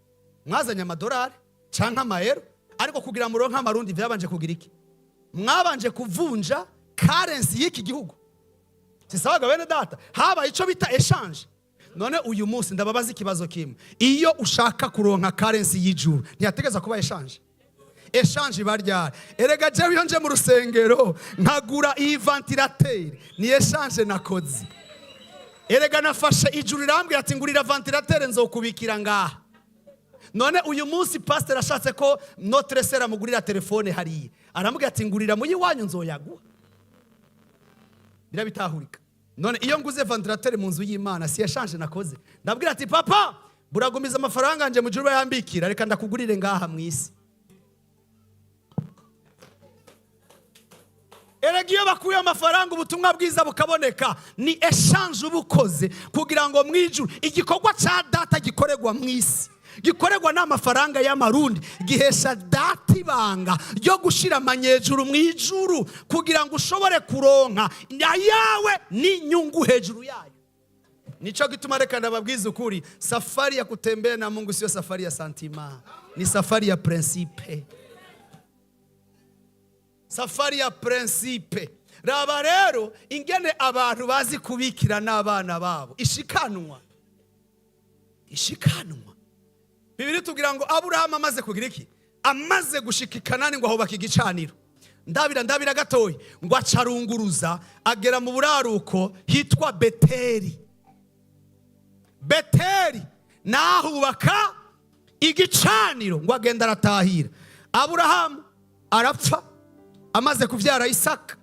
Mwazanye amadolari canke amayero. Ariko kugira muronke amarundi vyabanje kugira iki? Mwabanje kuvunja currency y'iki gihugu. Sisabaga, bene data? Habaye ico bita échange. None uyu munsi ndababaza ikibazo kimwe: iyo ushaka kuronka currency y'ijuru, ntiyategeza kuba échange? Échange iba ryari? Erega jewe iyo nje mu rusengero nkagura iyi ventilateur, ni échange nakoze. Erega nafashe ijuru, irambwira ati: "Ngurira ventilateur, nzokubikira ngaha." None uyu munsi pasteur ashatse ko notre sœur amugurira telefone hariya, aramubwira ati: "Ngurira muyi wanyu, nzoyaguha." Birabitahurika? None iyo nguze ventilateur mu nzu y'Imana, si échange nakoze? Ndabwira ati: "Papa, buragumiza amafaranga nje mu gihe bayambikira, reka ndakugurire ngaha mu isi." Erega iyo bakuye amafaranga, ubutumwa bwiza bukaboneka. Ni échange uba ukoze kugira ngo mu ijuru igikorwa cya Data gikorerwa mu isi, gikorerwa n'amafaranga y'amarundi, gihesha Data ibanga ryo gushyira amanyejuru mu ijuru kugira ngo ushobore kuronka ayawe n'inyungu hejuru yayo. Nico gituma reka ndababwiza ukuri, safari ya kutembea na Mungu sio safari ya sentiment, ni safari ya principe, safari ya principe. Raba rero ingene abantu bazi kubikira n'abana babo ishikanwa, ishikanwa. Bibiri tubwira ngo Aburahamu amaze kugira iki? Amaze gushika i Kanani, ngo ahubaka igicaniro. Ndabira, ndabira gatoya, ngo acarunguruza agera mu buraruko hitwa Beteri. Beteri nahubaka igicaniro, ngo agenda aratahira. Aburahamu arapfa amaze kubyara Isaka.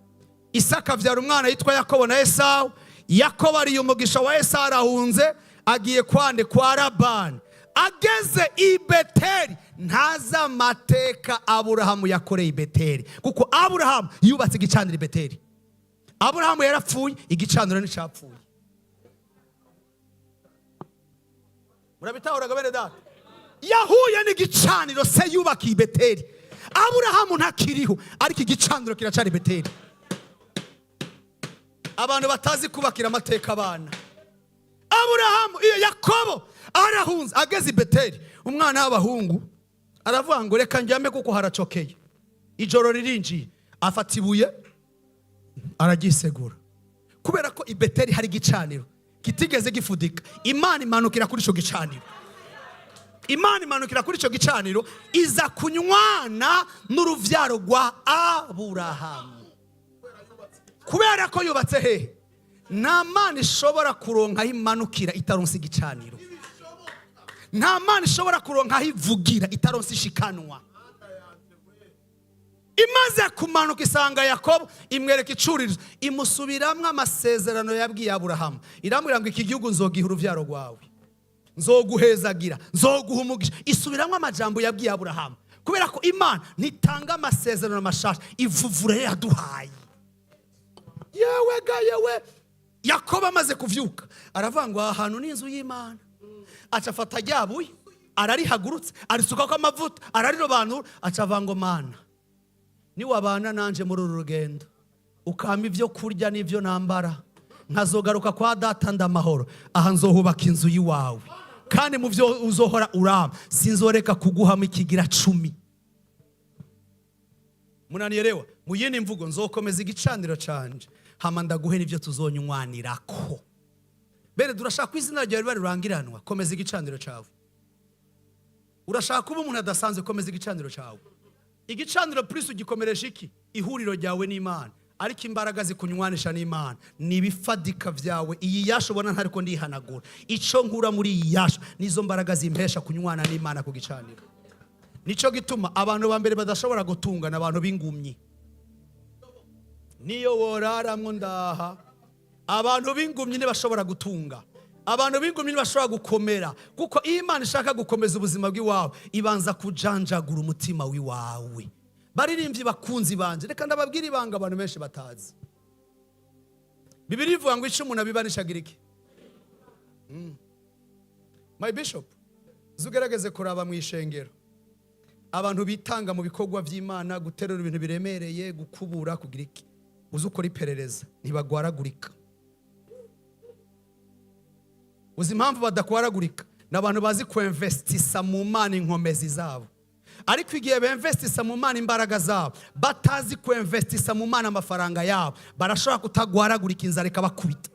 Isaka abyara umwana yitwa Yakobo na Esawu. Yakobo ariye umugisha wa Esawu, arahunze, agiye kwande? Kwa Labani. Ageze i Beteri, ntazi amateka Aburahamu yakoreye i Beteri, kuko Aburahamu yubatse igicaniro i Beteri. Aburahamu yarapfuye, igicaniro nticyapfuye. Murabitahuraga, bene Data? Yahuye n'igicaniro se yubakiye i Beteri. Aburahamu ntakiriho, ariko igicaniro kiracari i Beteri. Abantu batazi kubakira amateka abana. Aburahamu, iyo Yakobo arahunze, ageze i Beteri, umwana w'abahungu aravuga ngo reka njyame kuko haracokeye, ijoro ririnjiye. Afata ibuye araryisegura. Kubera ko i Beteri hari igicaniro kitigeze gifudika, Imana imanukira kuri icyo gicaniro. Imana imanukira kuri icyo gicaniro, iza kunywana n'uruvyaro rwa Aburahamu kubera ko yubatse hehe? Nta Mana ishobora kuronka aho imanukira itaronse igicaniro. Nta Mana ishobora kuronka aho ivugira itaronse ishikanwa. Imaze kumanuka isanga Yakobo, imwereka icuririzo, imusubiramwo amasezerano yabwiye Aburahamu. Irambwira ngo iki gihugu nzogiha uruvyaro rwawe, nzoguhezagira, nzoguha umugisha. Isubiramwo amajambo yabwiye Aburahamu, kubera ko Imana ntitanga amasezerano mashasha, ivuvure yaduhaye. Yewe ga yewe! Yakobo amaze kuvyuka aravuga ngo aha hantu ni inzu y'Imana. Aca afata ryabuye, ararihagurutse, arisukako amavuta, ararirobanura. Aca avuga ngo Mana, niwabana nanje muri uru rugendo, ukampa ibyo kurya n'ibyo nambara, nkazogaruka kwa data ndamahoro, aha nzohubaka inzu y'iwawe, kandi mu byo uzohora urama sinzoreka kuguhamo ikigira cumi. Munanielewa? Mu yindi mvugo, nzokomeza igicaniro canje, hama ndaguhe n'ibyo tuzonywanirako. Bene, turashaka ko izina ryawe riba rirangiranwa, komeza igicaniro cyawe. Urashaka kuba umuntu adasanzwe, komeza igicaniro cyawe. Igicaniro plus ugikomeresha iki? Ihuriro ryawe n'Imana. Ariko imbaraga zikunywanisha n'Imana ni ibifadika byawe. Iyi yasha ubona ntariko ndihanagura, icyo nkura muri iyi yasha nizo mbaraga zimpesha kunywana n'Imana ku gicaniro. Nicyo gituma abantu ba mbere badashobora gutungana, abantu b'ingumyi. Niyo woraramwo ndaha, abantu b'ingumyi ntibashobora gutunga, abantu b'ingumyi ntibashobora gukomera, kuko iyo Imana ishaka gukomeza ubuzima bw'iwawe, ibanza kujanjagura umutima w'iwawe. Baririmbyi bakunzi banje, reka ndababwira ibanga abantu benshi batazi. Bibiri ivuga ngo icyo umuntu abibanishagira iki? My bishop, ugerageze kuraba mu ishengero abantu bitanga mu bikorwa by'Imana, guterura ibintu biremereye, gukubura, kugira iki, uzi ukora iperereza, ntibagwaragurika. Uzi impamvu badakwaragurika? Ni abantu bazi kwemvestisa mu Mana inkomezi zabo. Ariko igihe bemvestisa mu Mana imbaraga zabo, batazi kwemvestisa mu Mana amafaranga yabo, barashobora kutagwaragurika, inzara ikabakubita.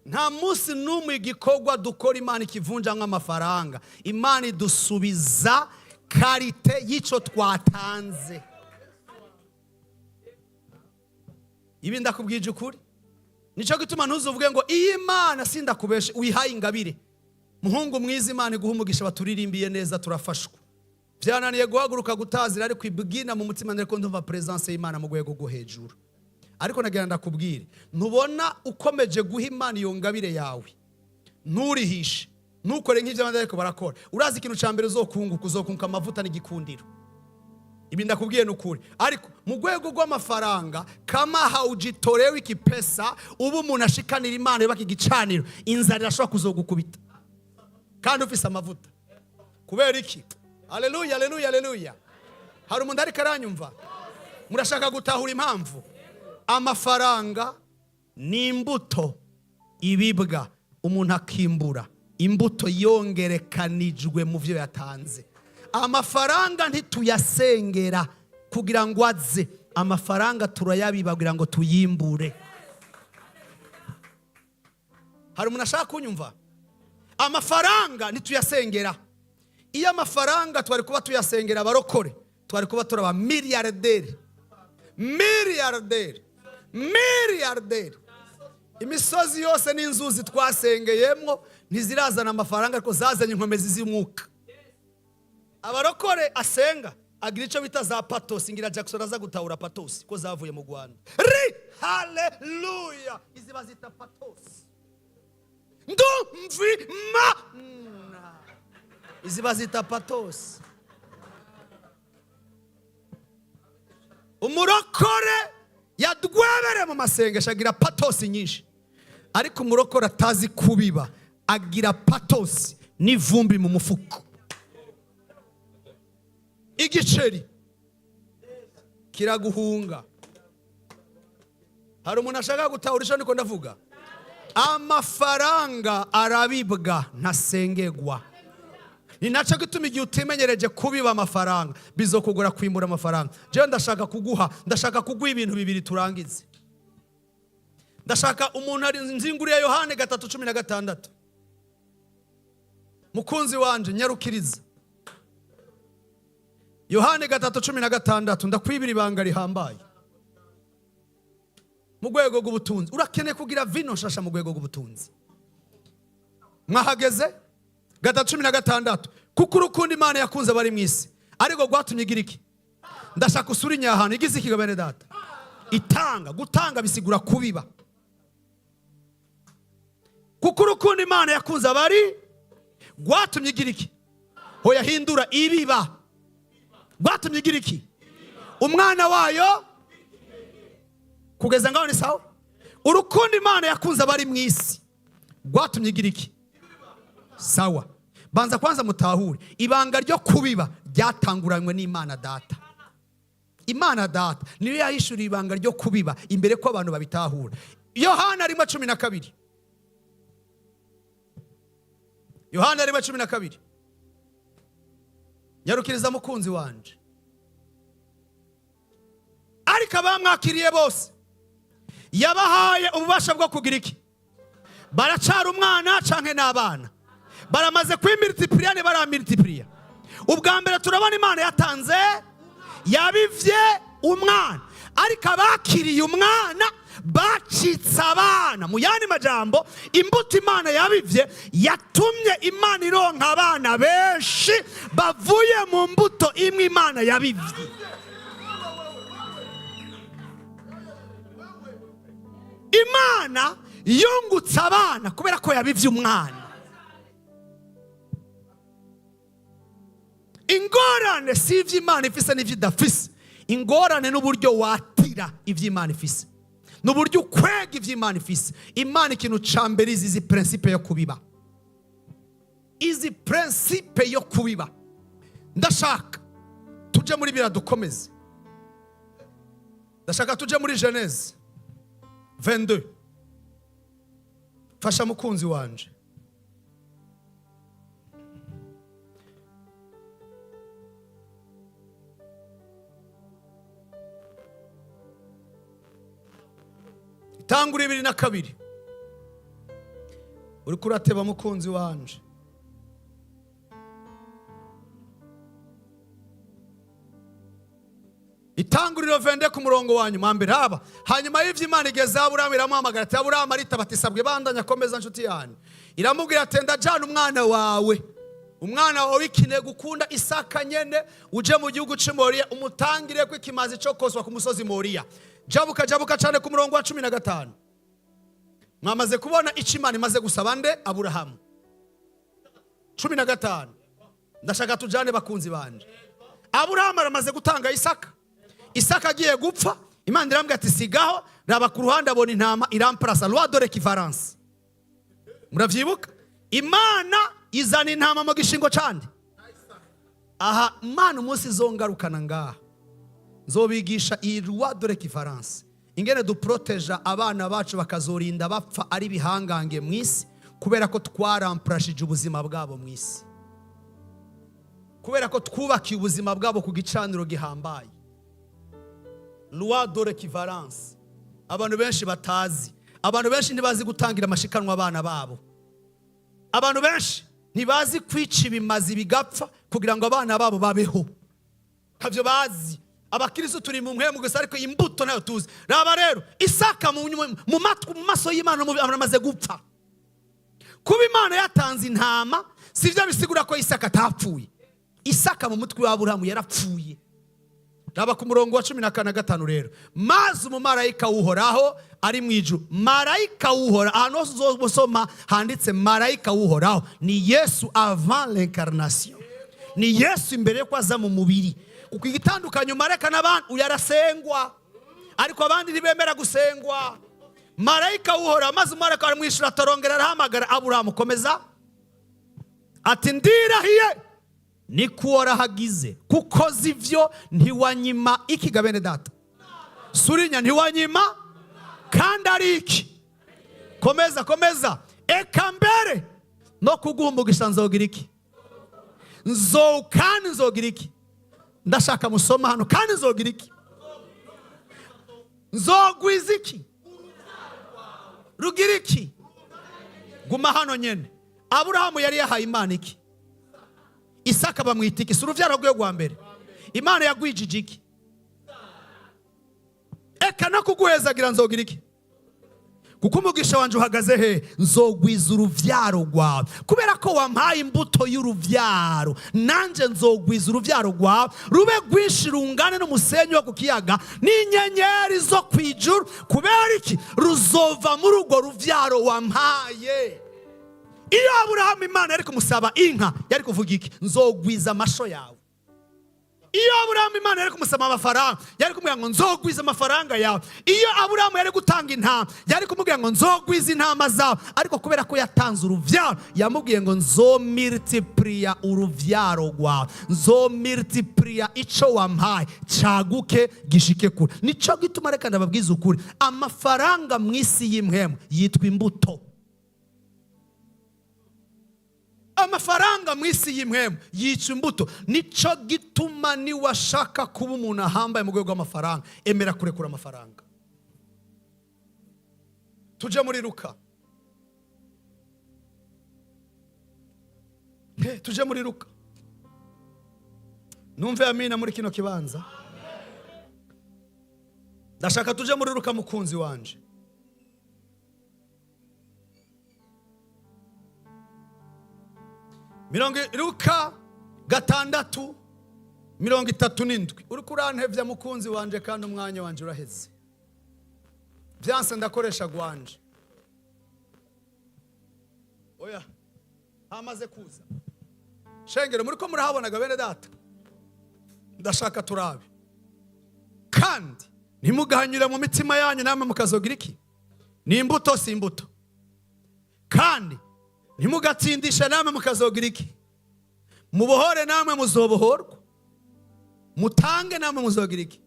Nta munsi n'umwe igikorwa dukora Imana ikivunja nk'amafaranga. Imana idusubiza qualité y'icyo twatanze. Ibi ndakubwije ukuri. Nicyo gituma ntuzuvuge ngo iyi Mana sindakubeshe. Uyihaye ingabire, muhungu mwiza, Imana iguha umugisha. Baturirimbiye neza, turafashwa. Byananiye guhaguruka gutazira, ariko ibwina mu mutima ndeko ndumva présence y'Imana mu rwego rwo hejuru. Ariko nagira ndakubwire, ntubona ukomeje guha Imana iyo ngabire yawe, nturihishe, ntukore nk'ibyo abandi ariko barakora. Urazi ikintu cya mbere uzokunguka? Uzokunguka amavuta n'igikundiro. Ibi ndakubwiye ni ukuri. Ariko mu rwego rw'amafaranga, kama haujitolewi kipesa, ubu umuntu ashikanira Imana yubaka igicaniro, inzara irashobora kuzogukubita kandi ufise amavuta. Kubera iki? Aleluya, aleluya, aleluya! Hari umuntu ariko aranyumva? Murashaka gutahura impamvu? Amafaranga ni imbuto ibibwa, umuntu akimbura imbuto yongerekanijwe mu byo yatanze. Amafaranga ntituyasengera kugira ngo aze, amafaranga turayabiba kugira ngo tuyimbure. Hari umuntu ashaka kunyumva? Amafaranga ntituyasengera. Iyo amafaranga twari kuba tuyasengera, abarokore twari kuba turaba miliyarderi, miliyarderi, miliyarderi. Imisozi yose n'inzuzi twasengeyemo ntizirazana amafaranga, ariko zazanye inkomezi z'umwuka. Abarokore asenga agira icyo bita za patosi. Ngira Jackson aza gutahura patosi ko zavuye mu Rwanda. Ri haleluya! Izi bazita patosi. Ndumvima, izi bazita patosi. Umurokore yadwebere mu masengesho agira patosi nyinshi, ariko umurokore atazi kubiba agira patosi n'ivumbi mu mufuko. Igiceri kiraguhunga. Hari umuntu ashaka gutahura icyo niko ndavuga? Amafaranga arabibwa, ntasengegwa. Ni nacyo gituma igihe utimenyereje kubiba amafaranga, bizokugora kwimbura amafaranga. Jewe ndashaka kuguha ibintu bibiri turangize. Ndashaka umuntu ari nzinguriye Yohani 3:16. Mukunzi wanje, nyarukiriza Yohani 3:16. Ndakwibira ibanga rihambaye mu rwego rw'ubutunzi. Urakeneye kugira vino nshasha mu rwego rw'ubutunzi. Mwahageze? 3:16. Kuko urukundo Imana yakunze abari mu isi ariko rwatumye igira iki? Ndashaka usura inyahantu igize iki, bene data? Itanga. Gutanga bisigura kubiba. Kuko urukundo Imana yakunze abari rwatumye igira iki? Hoya, hindura: ibiba. Rwatumye igira iki? Umwana wayo. Kugeza ngaho ni sawa. Urukundo Imana yakunze abari mu isi rwatumye igira iki? Sawa, banza kwanza mutahure ibanga ryo kubiba ryatanguranywe n'Imana Data. Imana Data niyo yahishuriye ibanga ryo kubiba imbere ko abantu babitahura. Yohana 1:12. Yohana 1:12. Nyarukiriza, mukunzi wanje. Ariko abamwakiriye bose yabahaye ububasha bwo kugira iki? Baracara umwana canke n'abana? Baramaze kwimilitipuriya? Ntibaramilitipuriya. Ubwa mbere turabona Imana yatanze, yabivye umwana, ariko abakiriye umwana bacitse abana. Mu yandi majambo, imbuto Imana yabivye yatumye Imana ironka abana benshi bavuye mu mbuto imwe Imana yabivye. Imana yungutse abana kubera ko yabivye umwana. Ingorane si ivyo Imana ifise n'ivyo idafise. Ingorane n'uburyo watira ivyo Imana ifise, n'uburyo ukwega ivyo Imana ifise. Imana ikintu ca mbere izi principe yo kubiba, izi principe yo kubiba. Ndashaka tuje muri bira dukomeze. Ndashaka tuje muri Genèse 22. Fasha, mukunzi wanje. Itangura 22. Uriko urateba, mukunzi wanje. Itanguriro 22 ku murongo wa nyuma mbere haba. Hanyuma y'ivyo, Imana igeze Aburahamu, iramuhamagara ati: "Aburahamu!" Aritaba ati: "Sabwe, bandanya, komeza nshuti yanjye." Iramubwira ati: "Ndajana umwana wawe, umwana wawe w'ikinege ukunda, Isaka nyene, uje mu gihugu c'i Moriya, umutangire ko ikimazi cyo koswa ku musozi Moriya." Jabuka, jabuka cyane ku murongo wa 15. Mwamaze kubona icyo Imana imaze gusaba nde? Aburahamu. 15. Ndashaka tujane, bakunzi banje. Aburahamu aramaze gutanga Isaka. Isaka agiye gupfa, Imana irambwira ati: "Sigaho." Raba ku ruhande, abona intama, iramparasa. Loi de l'équivalence, muravyibuka? Imana izana intama mu gishingo candi. Aha Imana umunsi izongarukana ngaha, nzobigisha iyi loi de l'équivalence, ingene duproteja abana bacu bakazorinda bapfa ari ibihangange mu isi, kubera ko twarampurashije ubuzima bwabo mu isi, kubera ko twubakiye ubuzima bwabo ku gicaniro gihambaye. Loi de l'équivalence abantu benshi batazi. Abantu benshi ntibazi gutangira amashikanwa abana babo. Abantu benshi ntibazi kwica ibimazi bigapfa kugira ngo abana babo babeho. Ntabyo bazi. Abakristo turi mu mpwemu gusa, ariko imbuto nayo tuzi. Raba rero, Isaka mu matwi, mu maso y'Imana amaze gupfa. Kuba Imana yatanze intama si byo bisigura ko Isaka atapfuye. Isaka mu mutwe wa Aburahamu yarapfuye. Raba ku murongo wa 14 na 5 rero. Maze umumarayika w'Uhoraho ari mu ijuru, marayika w'Uhoraho, ahantu hose uzosoma handitse marayika w'Uhoraho, ni Yesu avant l'incarnation, ni Yesu imbere yo ko aza mu mubiri. Kuko igitandukanye marayika n'abandi, uyu arasengwa, ariko abandi ntibemera gusengwa. Marayika w'Uhoraho, maze umumarayika aramwishyura, atarongera arahamagara Aburahamu. Komeza. Ati: "Ndirahiye, niko warahagize, kuko ivyo ntiwanyima iki ga bene data?" Surinya, ntiwanyima kandi ari iki? Komeza, komeza. "Eka mbere no kuguha umugisha, nzogira iki? Nzo kandi nzogira iki?" Ndashaka musoma hano. "Kandi nzogira iki? Nzogwiza iki? Rugira iki?" Guma hano nyene. Aburahamu yari yahaye Imana iki? Isaka bamwita iki? Si urubyaro rwe rwa mbere? Imana yagwijije iki? "Eka no kuguhezagira nzogira iki? Kuko umugisha wanjye uhagaze he? Nzogwiza urubyaro rwawe. Kubera ko wampaye imbuto y'urubyaro, nanjye nzogwiza urubyaro rwawe rube rwinshi, rungane n'umusenyi wo ku kiyaga n'inyenyeri zo ku ijuru." Kubera iki? Ruzova muri urwo rubyaro wampaye. Iyo Aburahamu Imana yari kumusaba inka, yari kuvuga iki? "Nzogwiza amasho yawe." Iyo Aburahamu Imana yari kumusaba amafaranga, yari kumubwira ngo: "Nzogwiza amafaranga yawe." Iyo Aburahamu yari gutanga intama, yari kumubwira ngo: "Nzogwiza intama zawe." Ariko kubera ko yatanze urubyaro, yamubwiye ngo: "Nzomilitipuriya urubyaro rwawe, nzomilitipuriya icyo wampaye, cyaguke gishike kure." Nicyo gituma, reka ndababwiza ukuri, amafaranga mu isi y'impwemu yitwa imbuto. Amafaranga mu isi y'impwemu yica imbuto. Nicyo gituma niwashaka kuba umuntu ahambaye mu rwego rw'amafaranga, emera kurekura amafaranga. Tujye muri Luka. Tujye muri Luka. Numve amina muri kino kibanza. Ndashaka tujye muri Luka, mukunzi wanje. Mirongo Luka 6:37. Uri kurantevya, mukunzi wanje, kandi umwanya wanje uraheze. Byanse ndakoresha gwanje. Oya, hamaze kuza. Shengero, muri ko murahabonaga, bene data? Ndashaka turabe. "Kandi ntimugahanyure mu mitima yanyu, namwe mukazogira iki?" Ni imbuto, si imbuto? "Kandi ntimugatsindisha, namwe mukazogira iki? Mubohore, namwe muzobohorwa. Mutange, namwe muzogira iki?"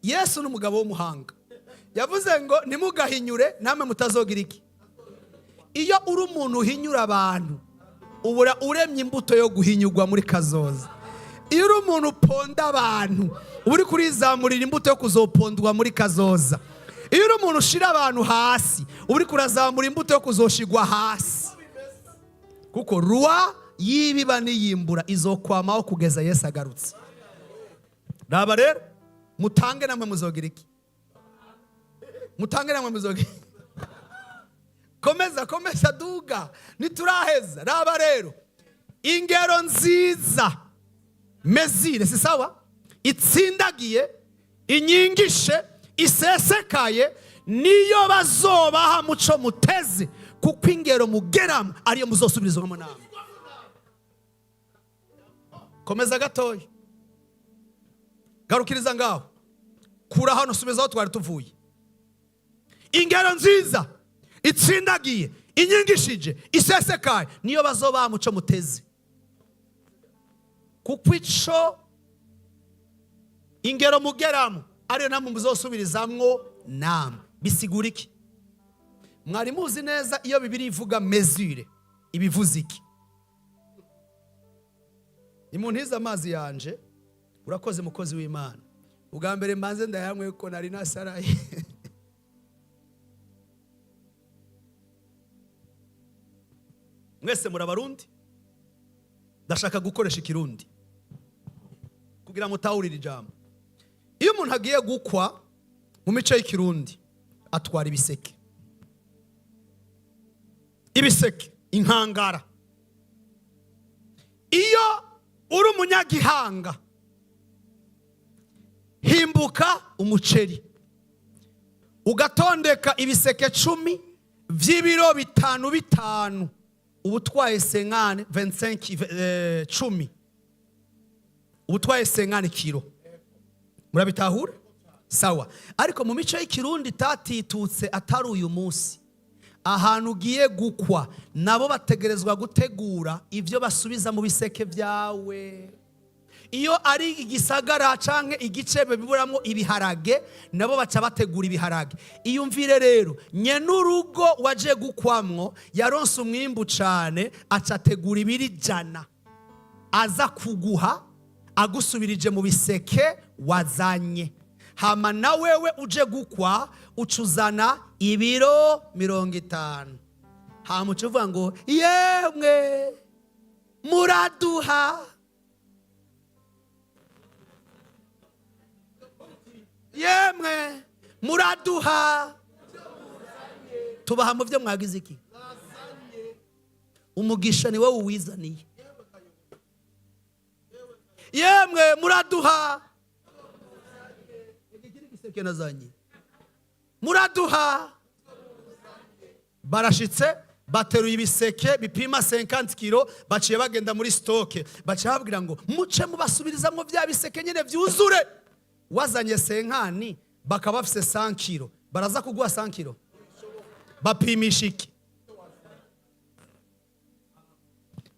Yesu ni umugabo w'umuhanga. Yavuze ngo: "Ntimugahinyure, namwe mutazogira iki?" Iyo uri umuntu uhinyura abantu, ubura uremye imbuto yo guhinyurwa muri kazoza. Iyo uri umuntu uponda abantu, uba uri kurizamurira imbuto yo kuzopondwa muri kazoza. Iyo uri umuntu ushira abantu hasi, uba uri kurazamura imbuto yo kuzoshigwa hasi, kuko loi y'ibiba n'iyimbura izokwamaho kugeza Yesu agarutse. Raba rero: "Mutange, namwe muzogira iki? Mutange, namwe muzogira iki?" Komeza, komeza, duga, ntituraheza. Raba rero: "Ingero nziza, mesure, si sawa, itsindagiye, inyingishe, isesekaye, niyo bazobaha muco muteze, kuko ingero mugeramo ariyo muzosubirizwamo namwe." Komeza gatoya. Garukiriza ngaho, kura hano, subiza aho twari tuvuye. Ingero nziza, itsindagiye, inyingishije, isesekaye, niyo bazobaha muco muteze, kuko ico ingero mugeramo ariyo namwe muzosubirizamwo namwe. Bisigura iki? Mwari muzi neza, iyo Bibiliya ivuga mesure, ibivuze iki? Nimuntize amazi yanje. Urakoze, mukozi w'Imana. Ubwa mbere mbanze ndayanywe ko nari nasaraye. Mwese muri Abarundi, ndashaka gukoresha Ikirundi kugira mutahurire ijambo. Iyo umuntu agiye gukwa mu mico y'Ikirundi, atwara ibiseke, ibiseke, inkangara. Iyo uri umunyagihanga, himbuka umuceri, ugatondeka ibiseke 10 by'ibiro bitanu bitanu, uba utwaye cinquante 25, 10, uba utwaye 50 kilo. Murabitahura? Sawa. Ariko mu mico y'Ikirundi itatitutse, atari uyu munsi, ahantu ugiye gukwa nabo bategerezwa gutegura ibyo basubiza mu biseke byawe. Iyo ari igisagara canke igice biburamo ibiharage, nabo baca bategura ibiharage. Iyumvire rero, nyenurugo waje gukwamwo yaronse umwimbu cane, aca ategura ibiri 100 aza kuguha agusubirije mu biseke wazanye. Hama na wewe uje gukwa ucuzana ibiro 50, hama uca uvuga ngo: "Yemwe, muraduha, yemwe muraduha." Tubaha mu byo mwagize iki? Umugisha ni wowe uwizaniye. Yemwe, muraduha igiseke nazanye, muraduha. Barashitse, bateruye ibiseke bipima 50 kilo, baciye bagenda muri stock, baciye babwira ngo muce mubasubirizamwo bya biseke nyine byuzure. Wazanye cinquante, bakaba bafise 100 kilo, baraza kuguha 100 kilo? Bapimisha iki?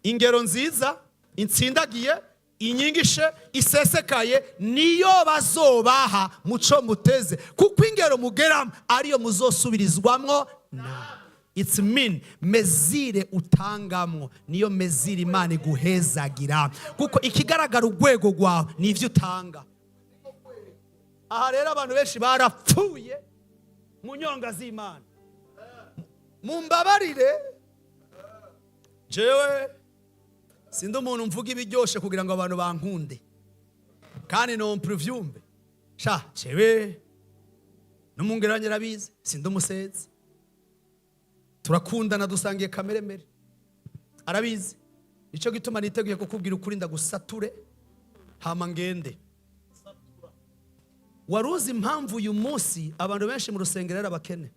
Ingero nziza, intsindagiye, inyigishe, isesekaye, niyo bazobaha muco muteze, kuko ingero mugeramo ariyo muzosubirizwamwo. Na it's mean mesure utangamwo niyo mesure Imana iguhezagira, kuko ikigaragara urwego rwawe ni ibyo utanga. Aha rero abantu benshi barapfuye mu nyonga z'Imana. Mumbabarire, jewe sindi umuntu mvuga ibiryoshe kugira ngo abantu bankunde, kandi nompuruvyumve sha. Jewe n'umwungere wanjye arabizi, sindi umusezi, turakundana, dusangiye kameremere, arabizi. Nicyo gituma niteguye kukubwira ukuri, ndagusature hama ngende. Wari uzi impamvu uyu munsi abantu benshi mu rusengero ari abakene?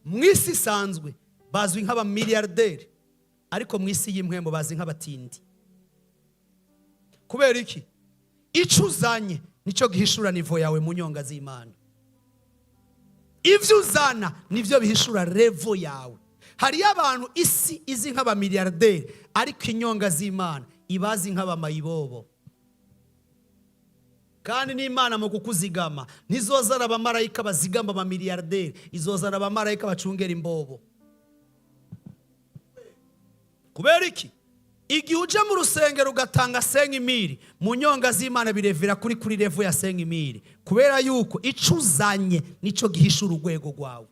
Mu isi isanzwe bazwi nk'abamiliyarderi, ariko mu isi y'impwembo bazi nk'abatindi. Kubera iki? Icyo uzanye nicyo gihishura niveau yawe mu nyonga z'Imana. Ibyo uzana nibyo bihishura level yawe. Hariyo abantu isi izi nk'abamiliyarderi, ariko inyonga z'Imana ibazi nk'abamayibobo. Kandi n'Imana mu kukuzigama ntizozana abamarayika bazigama abamiliyarderi, izozana abamarayika bacungera imbobo. Kubera iki? Igihe uje mu rusengero ugatanga 5 000, mu nyonga z'Imana birevera kuri level ya 5 000, kubera yuko icyo uzanye nicyo gihishura urwego rwawe.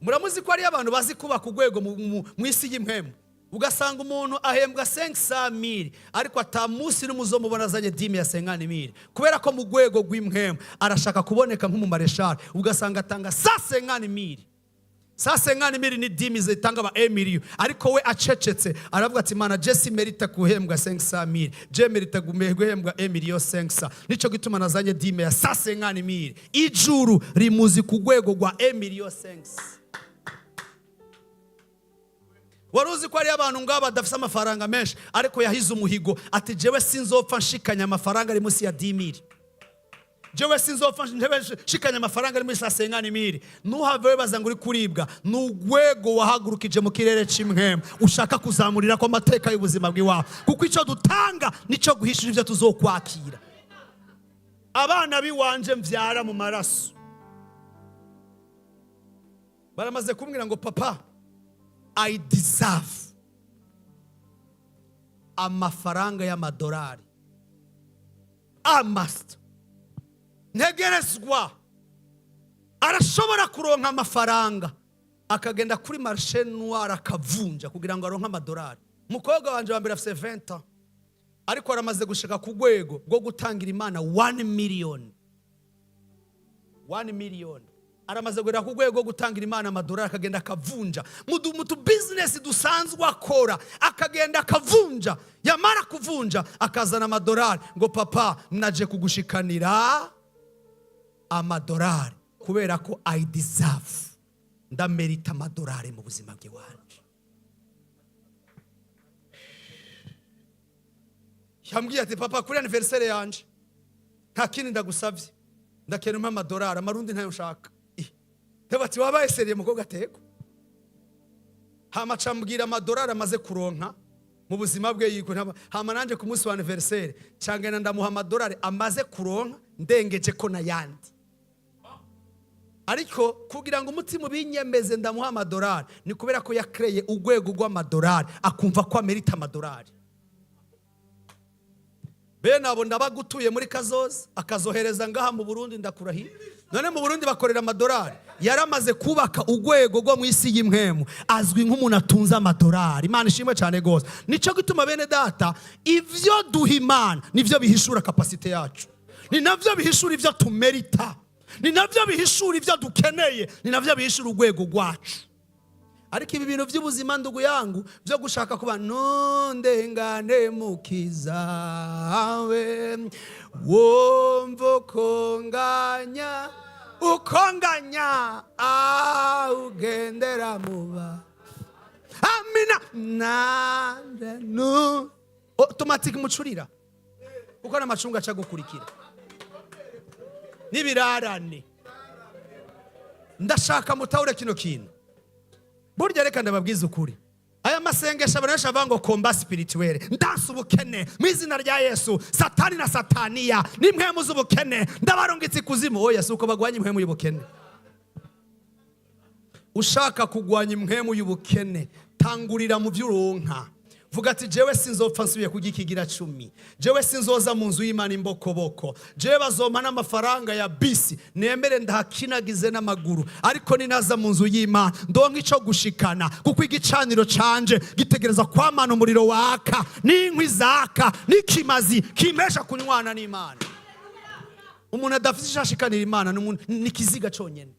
Muramuzi ko hariyo abantu bazi kubaka urwego mu isi y'impwemu, ugasanga umuntu ahembwa 500 000, ariko atamunsi n'umuzomubona azanye dîme ya 50 000, kubera ko mu rwego rw'impwemu arashaka kuboneka nk'umumareshali, ugasanga atanga 150 000. 150 000 ni dîme zitanga aba emiliyo, ariko we acecetse aravuga ati: "Mana, je si mérite guhembwa 500 000, je mérite guhembwa emiliyo 500, nico gituma nazanye dîme ya 150 000." Ijuru rimuzi ku rwego rwa emiliyo 500. Wari uzi ko hariyo abantu ngabo badafite amafaranga menshi, ariko yahize umuhigo ati: "Jewe sinzopfa nshikanye amafaranga ari munsi ya 10 000, jewe sinzopfa nshikanye amafaranga ari muri 50 000." Ntuhave wibaza ngo uri kuribwa ni urwego wahagurukije mu kirere cy'impwemu, ushaka kuzamurira ko amateka y'ubuzima bw'iwawe, kuko icyo dutanga nicyo guhishura ibyo tuzokwakira. Abana b'iwanje mbyara mu maraso baramaze kumbwira ngo: "Papa, I deserve amafaranga y'amadolari, I must, ntegerezwa." Arashobora kuronka amafaranga akagenda kuri marché noir akavunja kugira ngo aronke amadolari. Umukobwa wanje wa mbere afise 20 ans, ariko aramaze gushika ku rwego rwo gutangira Imana 1 million, 1 million. Aramaze kugera ku rwego rwo gutangira Imana amadolari, akagenda akavunja mu tu business dusanzwe akora, akagenda akavunja, yamara kuvunja akazana amadolari ngo: "Papa, naje kugushikanira amadolari kubera ko I deserve, ndamerita amadolari mu buzima bw'iwanje." Yambwiye ati: "Papa, kuri anniversaire yanje nta kindi ndagusabye, ndakeneye umpe amadolari, amarundi ntayo nshaka." Bati: "Wabaye sérieux, mukobwa?" Atego hama acambwira amadolari amaze kuronka mu buzima bwe yiko. Hama nanje ku munsi wa anniversaire cangena ndamuha amadolari amaze kuronka, ndengeje ko n'ayandi, ariko kugira ngo umutima ubinyemeze ndamuha amadolari, ni kubera ko yakreye urwego rw'amadolari, akumva ko amerita amadolari. Bene abo ndabagutuye muri kazoza, akazohereza ngaha mu Burundi. Ndakurahiye. None mu Burundi bakorera amadolari? Yaramaze kubaka urwego rwo mu isi y'impwemu, azwi nk'umuntu atunze amadolari. Imana ishimwe cyane rwose. Nicyo gituma, bene data, ibyo duha Imana nibyo bihishura capacité yacu, ni nabyo bihishura ibyo tumerita, ni nabyo bihishura ibyo dukeneye, ni nabyo bihishura urwego rwacu. Ariko ibi bintu by'ubuzima, ndugu yangu, byo gushaka kuba nundengane mukizawe, wumva ukonganya ukonganya ugendera muba amina nanje nu automatique mucurira, kuko n'amacunga aca gukurikira n'ibirarane. Ndashaka mutahure kino kintu. Burya reka ndababwiza ukuri, aya masengesho abantu benshi bavuga ngo combat spirituel, ndanse ubukene mu izina rya Yesu, Satani na sataniya n'impwemu z'ubukene ndabarungitse ikuzimu. Oya, si uko bagwanya impwemu y'ubukene. Ushaka kugwanya impwemu y'ubukene, tangurira mu byo uronka. Vuga ati: "Jewe sinzopfa nsubiye kurya ikigira cumi, jewe sinzoza mu nzu y'Imana imbokoboko, jewe bazompa n'amafaranga ya bisi nemere ndahakinagize n'amaguru, ariko ninaza mu nzu y'Imana ndonka ico gushikana, kuko igicaniro canje gitegereza kwamana umuriro waka n'inkwi zaka n'ikimazi kimpesha kunywana n'Imana." Umuntu adafite icyo ashikanira Imana ni ikiziga conyene.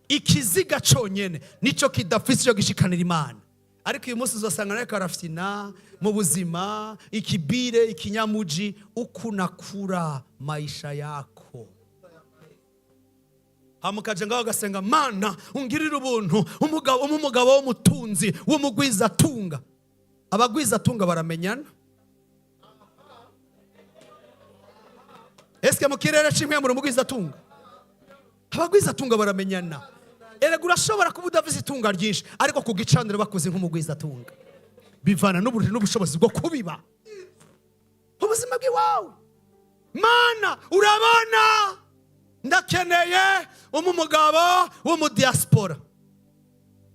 Ikiziga conyene nicyo kidafite icyo gishikanira Imana. Ariko uyu munsi uzasanga nawe karafyina mu buzima, ikibire, ikinyamuji, ukunakura maisha yako. Hamukaje ngaho agasenga: "Mana, ungirire ubuntu, umugabo, umugabo w'umutunzi, w'umugwizatunga." Abagwizatunga baramenyana. Eske mu kirere c'imwe muri umugwizatunga? Abagwizatunga baramenyana. Erega urashobora kuba udafise itunga ryinshi, ariko ku gicaniro bakuze nk'umugwizatunga. Bivana n'uburiri n'ubushobozi bwo kubiba ubuzima bw'iwawe. "Mana, urabona ndakeneye umugabo w'umudiaspora."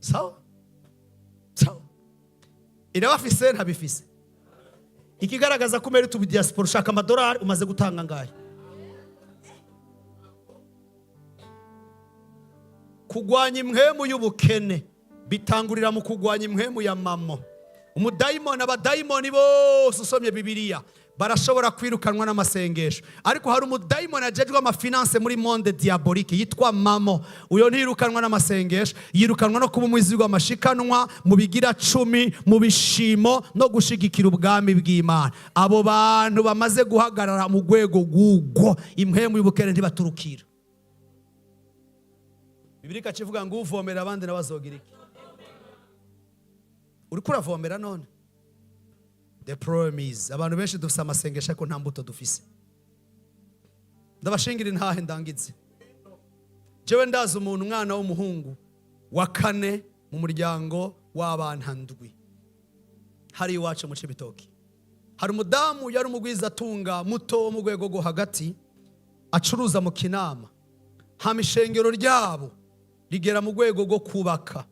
Sawa sawa, irabafise, ntabifise. Ikigaragaza ko umerita ubudiaspora, ushaka amadolari, umaze gutanga ngahe? Kugwanya impwemu y'ubukene bitangurira mu kugwanya impwemu ya mamo, umudayimoni. Abadayimoni bose, usomye Bibiliya, barashobora kwirukanwa n'amasengesho, ariko hari umudayimoni ajejwe amafinances muri monde diabolique yitwa Mamo. Uyo ntiyirukanwa n'amasengesho, yirukanwa no kuba umwizigo, amashikanwa mu bigira cumi, mu bishimo no gushigikira ubwami bw'Imana. Abo bantu bamaze guhagarara mu rwego rw'ugwo, impwemu y'ubukene ntibaturukira. Bibiliya ikacivuga ngo uvomera abandi nawe azogira iki? Uriko uravomera none? The problem is, abantu benshi dufise amasengesho ariko nta mbuto dufise. Ndabashingira intahe, ndangize. Jewe ndazi umuntu, umwana w'umuhungu wa kane mu muryango w'abana ndwi, hari iwacu mu Cibitoki. Hari umudamu yari umugwizatunga muto wo mu rwego rwo hagati, acuruza mu Kinama. Hama ishengero ryabo rigera mu rwego rwo kubaka.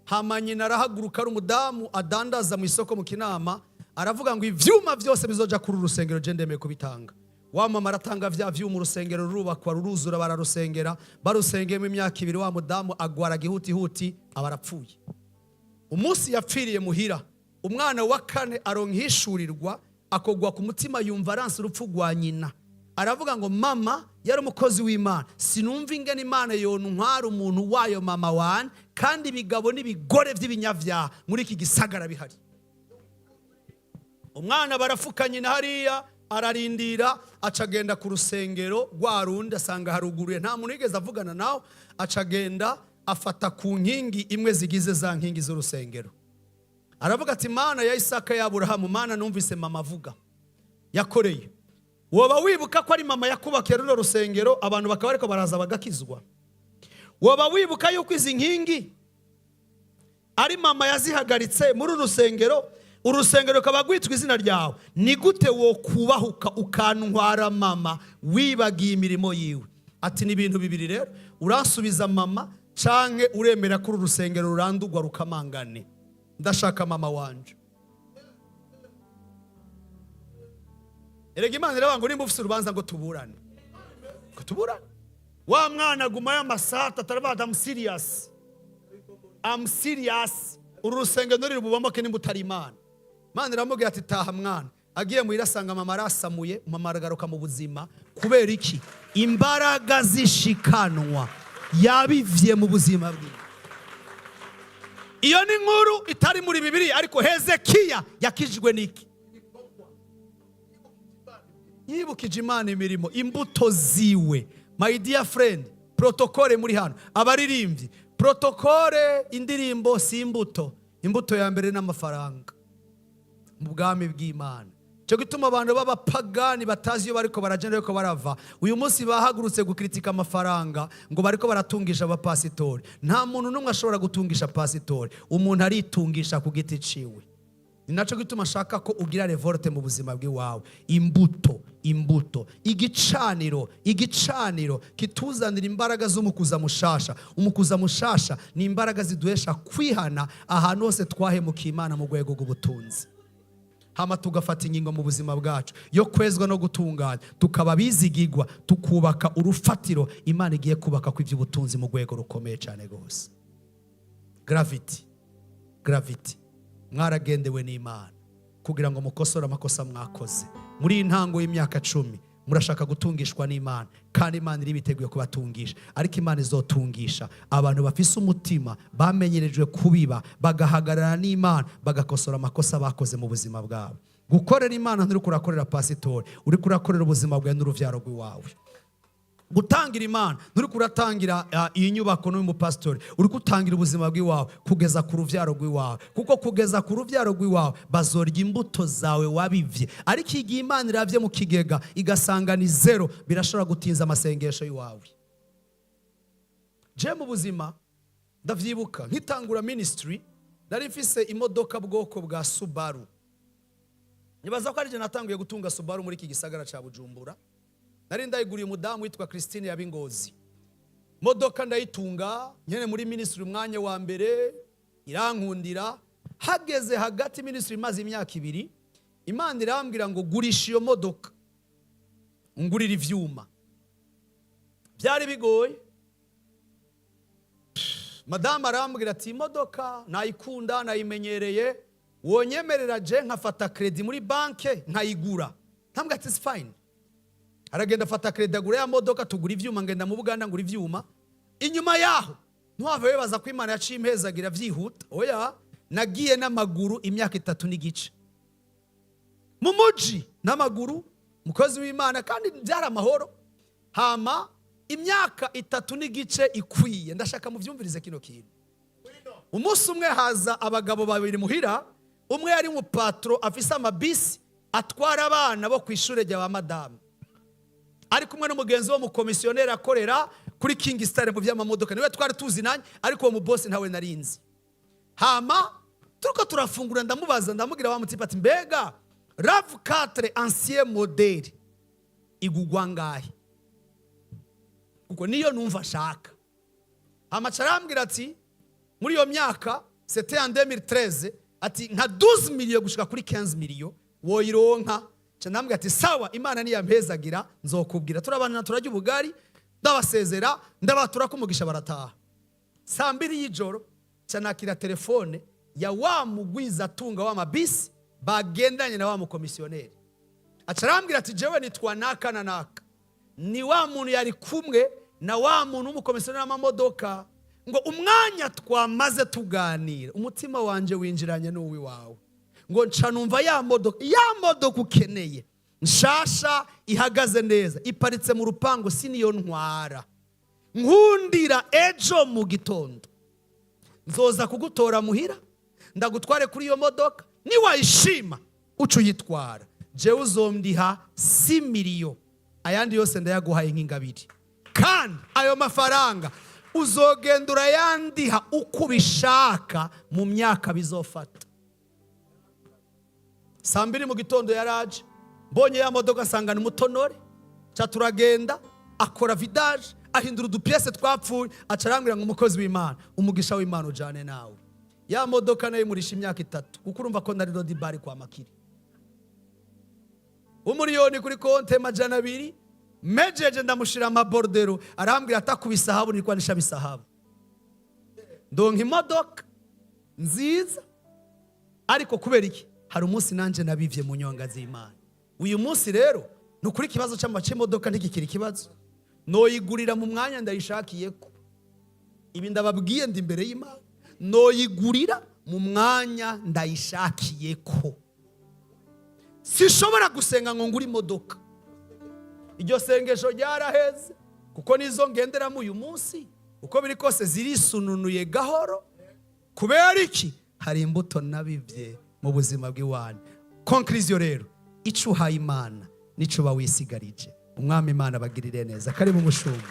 Hama nyina arahaguruka, ari umudamu adandaza mu isoko mu Kinama, aravuga ngo: "Ivyuma byose bizoja kuri uru rusengero, je ndemeye kubitanga." Wa mama aratanga vya vyuma, urusengero rurubakwa, ruruzura, bararusengera. Barusengeyemo imyaka 2, wa mudamu agwara gihutihuti, aba arapfuye. Umunsi yapfiriye muhira, umwana wa kane aronka ihishurirwa, akogwa ku mutima, yumva aranse urupfu rwa nyina. Aravuga ngo: "Mama yari umukozi w'Imana, sinumva ingene Imana yontwara umuntu wayo, mama wane, kandi ibigabo n'ibigore by'ibinyabyaha muri iki gisagara bihari." Umwana barafuka nyina hariya, ararindira, aca agenda ku rusengero rwa rundi, asanga haruguruye, nta muntu yigeze avugana nawe. Aca agenda afata ku nkingi imwe zigize za nkingi z'urusengero, aravuga ati: "Mana ya Isaka, ya Aburahamu, Mana numvise mama avuga yakoreye, woba wibuka ko ari mama yakubakiye runo rusengero, abantu bakaba ariko baraza bagakizwa? Woba wibuka yuko izi nkingi ari mama yazihagaritse muri uru rusengero, urusengero rukaba rwitwa izina ryawe? Ni gute wo kubahuka ukantwara mama, wibagiye imirimo yiwe?" Ati: "Ni ibintu bibiri rero, uransubiza mama canke uremera ko uru rusengero rurandurwa rukamangane. Ndashaka mama wanje." Erega Imana iravuga ngo nimba ufise urubanza ngo tuburane. Wa mwana agumayo amasaha 3, aravuga: "I'm serious, I'm serious, uru rusengero ntirububamo nimba utari Imana." Imana iramubwira ati: "Taha mwana." Agiye muhira asanga mama arasamuye, mama aragaruka mu buzima. Kubera iki? Imbaraga zishikanwa yabivye mu buzima bwiwe. Iyo ni inkuru itari muri Bibiri, ariko Hezekiya yakijijwe n'iki? Yibukije Imana imirimo, imbuto ziwe. My dear friend, protocole muri hano, abaririmbyi, protocole, indirimbo si imbuto. Imbuto ya mbere n'amafaranga mu bwami bw'Imana. Cyo gituma abantu b'abapagani batazi iyo bariko baragenda, ariko barava, uyu munsi bahagurutse gukritika amafaranga, ngo bariko baratungisha abapasitori. Nta muntu n'umwe ashobora gutungisha pasitori, umuntu aritungisha ku giti ciwe. Ni nacyo gituma ashaka ko ugira révolte mu buzima bw'iwawe. Imbuto, imbuto, igicaniro, igicaniro kituzanira imbaraga z'umukuza mushasha. Umukuza mushasha ni imbaraga ziduhesha kwihana ahantu hose twahemukiye Imana mu rwego rw'ubutunzi, hama tugafata ingingo mu buzima bwacu yo kwezwa no gutunganya, tukaba bizigigwa, tukubaka urufatiro Imana igiye kubaka ku iby'ubutunzi mu rwego rukomeye cyane rwose. Gravity, gravity. Mwaragendewe n'Imana kugira ngo mukosore amakosa mwakoze muri iyi ntango y'imyaka 10. Murashaka gutungishwa n'Imana, kandi Imana iri biteguye kubatungisha, ariko Imana izotungisha abantu bafise umutima bamenyerejwe kubiba, bagahagarara n'Imana, bagakosora amakosa bakoze mu buzima bwabo. Gukorera Imana, nturi kurakorera pasitori, uri kurakorera ubuzima bwawe n'uruvyaro rw'iwawe. Gutangira Imana, nturi kuratangira iyi nyubako n'uyu mupasitori, uri gutangira ubuzima bw'iwawe kugeza ku ruvyaro rw'iwawe, kuko kugeza ku ruvyaro rw'iwawe bazorya imbuto zawe wabivye. Ariko igihe Imana iravye mu kigega igasanga ni zéro, birashobora gutinza amasengesho y'iwawe. Je mu buzima ndavyibuka, nkitangura ministry nari mfise imodoka bwoko bwa Subaru. Nibaza ko ari je natanguye gutunga Subaru muri iki gisagara ca Bujumbura. Nari ndayiguriye umudamu witwa Christine Yabingozi. Modoka ndayitunga nyene muri ministry umwanya wa mbere, irankundira. Hageze hagati, ministry imaze imyaka 2, Imana irambwira ngo: "Gurisha iyo modoka, ngurira ivyuma." Byari bigoye. Madamu arambwira ati: "Imodoka nayikunda, nayimenyereye, wonyemerera je nkafata crédit muri banke nkayigura?" Ntambwira ati: "It's fine." Aragenda afata crédit, agura ya modoka, tugura ivyuma, ngenda mu Buganda ngura ivyuma. Inyuma yaho ntiwave wibaza ko Imana yaciye impezagira vyihuta. Oya, nagiye n'amaguru imyaka 3 n'igice mu muji n'amaguru, umukozi w'Imana, kandi byari amahoro. Hama imyaka 3 n'igice ikwiye, ndashaka muvyumvirize kino kintu. Umunsi umwe haza abagabo babiri muhira. Umwe yari umupatro, afise amabisi atwara abana bo ku ishuri rya ba madamu, ari kumwe n'umugenzi wo mukomisiyoneri akorera kuri King Star mu by'amamodoka. Niwe twari tuzi nanjye, ariko uwo mubosi ntawe narinzi. Hama turiko turafungura, ndamubaza, ndamubwira wa mutipe ati: "Mbega RAV4 ancien modèle igugwa ngahe?" Kuko niyo numva ashaka. Hama arambwira ati muri iyo myaka, c'était en 2013, ati nka 12 millions gushika kuri 15 millions woyironka. Ca ndambwira ati: "Sawa, Imana niyampezagira nzokubwira." Turabana, turarya ubugari, ndabasezera, ndabatura kumugisha, barataha. Saa 2 y'ijoro ca nakira telefone ya wa mugwiza atunga w'amabisi bagendanye na wa mukomisiyoneri. Aca arambwira ati: "Jewe nitwa naka na naka, ni wa muntu yari kumwe na wa muntu w'umukomisiyoneri w'amamodoka." Ngo umwanya twamaze tuganira, umutima wanje winjiranye n'uwiwawe. Ngo nca numva ya modoka, ya modoka ukeneye nshasha, ihagaze neza, iparitse mu rupangu, si niyo ntwara. Nkundira ejo mu gitondo nzoza kugutora muhira, ndagutware kuri iyo modoka. Niwayishima uca uyitwara, jewe uzondiha 6 millions, ayandi yose ndayaguhaye nk'ingabire. Kandi ayo mafaranga uzogenda urayandiha uko ubishaka mu myaka bizofata. Saa 2 mu gitondo yaraje, mbonye ya modoka nsangana umutonore. Ca turagenda, akora vidange, ahindura udupiyese twapfuye. Aca arambwira ngo: "Umukozi w'Imana, umugisha w'Imana ujane nawe." Ya modoka nayo imurisha imyaka 3, kuko urumva ko nari Lodibari kwa Makiri, 1 miliyoni kuri konte 200. Mejeje ndamushira ama bordereaux, arambwira atakuba isahabu nilikuwa nishabisahabu. Ndonka imodoka nziza. Ariko kubera iki? Hari umunsi nanjye nabivye mu nyonga z'Imana. Uyu munsi rero ni ukuri, ikibazo cy'imodoka ntigikiri ikibazo, noyigurira mu mwanya ndayishakiye. Ko ibi ndababwiye ndi imbere y'Imana, noyigurira mu mwanya ndayishakiye. Ko sishobora gusenga ngo ngure imodoka, iryo sengesho ryaraheze, kuko nizo ngenderamo uyu munsi, uko biri kose zirisununuye gahoro. Kubera iki? Hari imbuto nabibye mu buzima bw'iwanyu. Conclusion rero, icyo uhaye Imana nico uba wisigarije. Umwami Imana abagirire neza. Karibu, mushumba.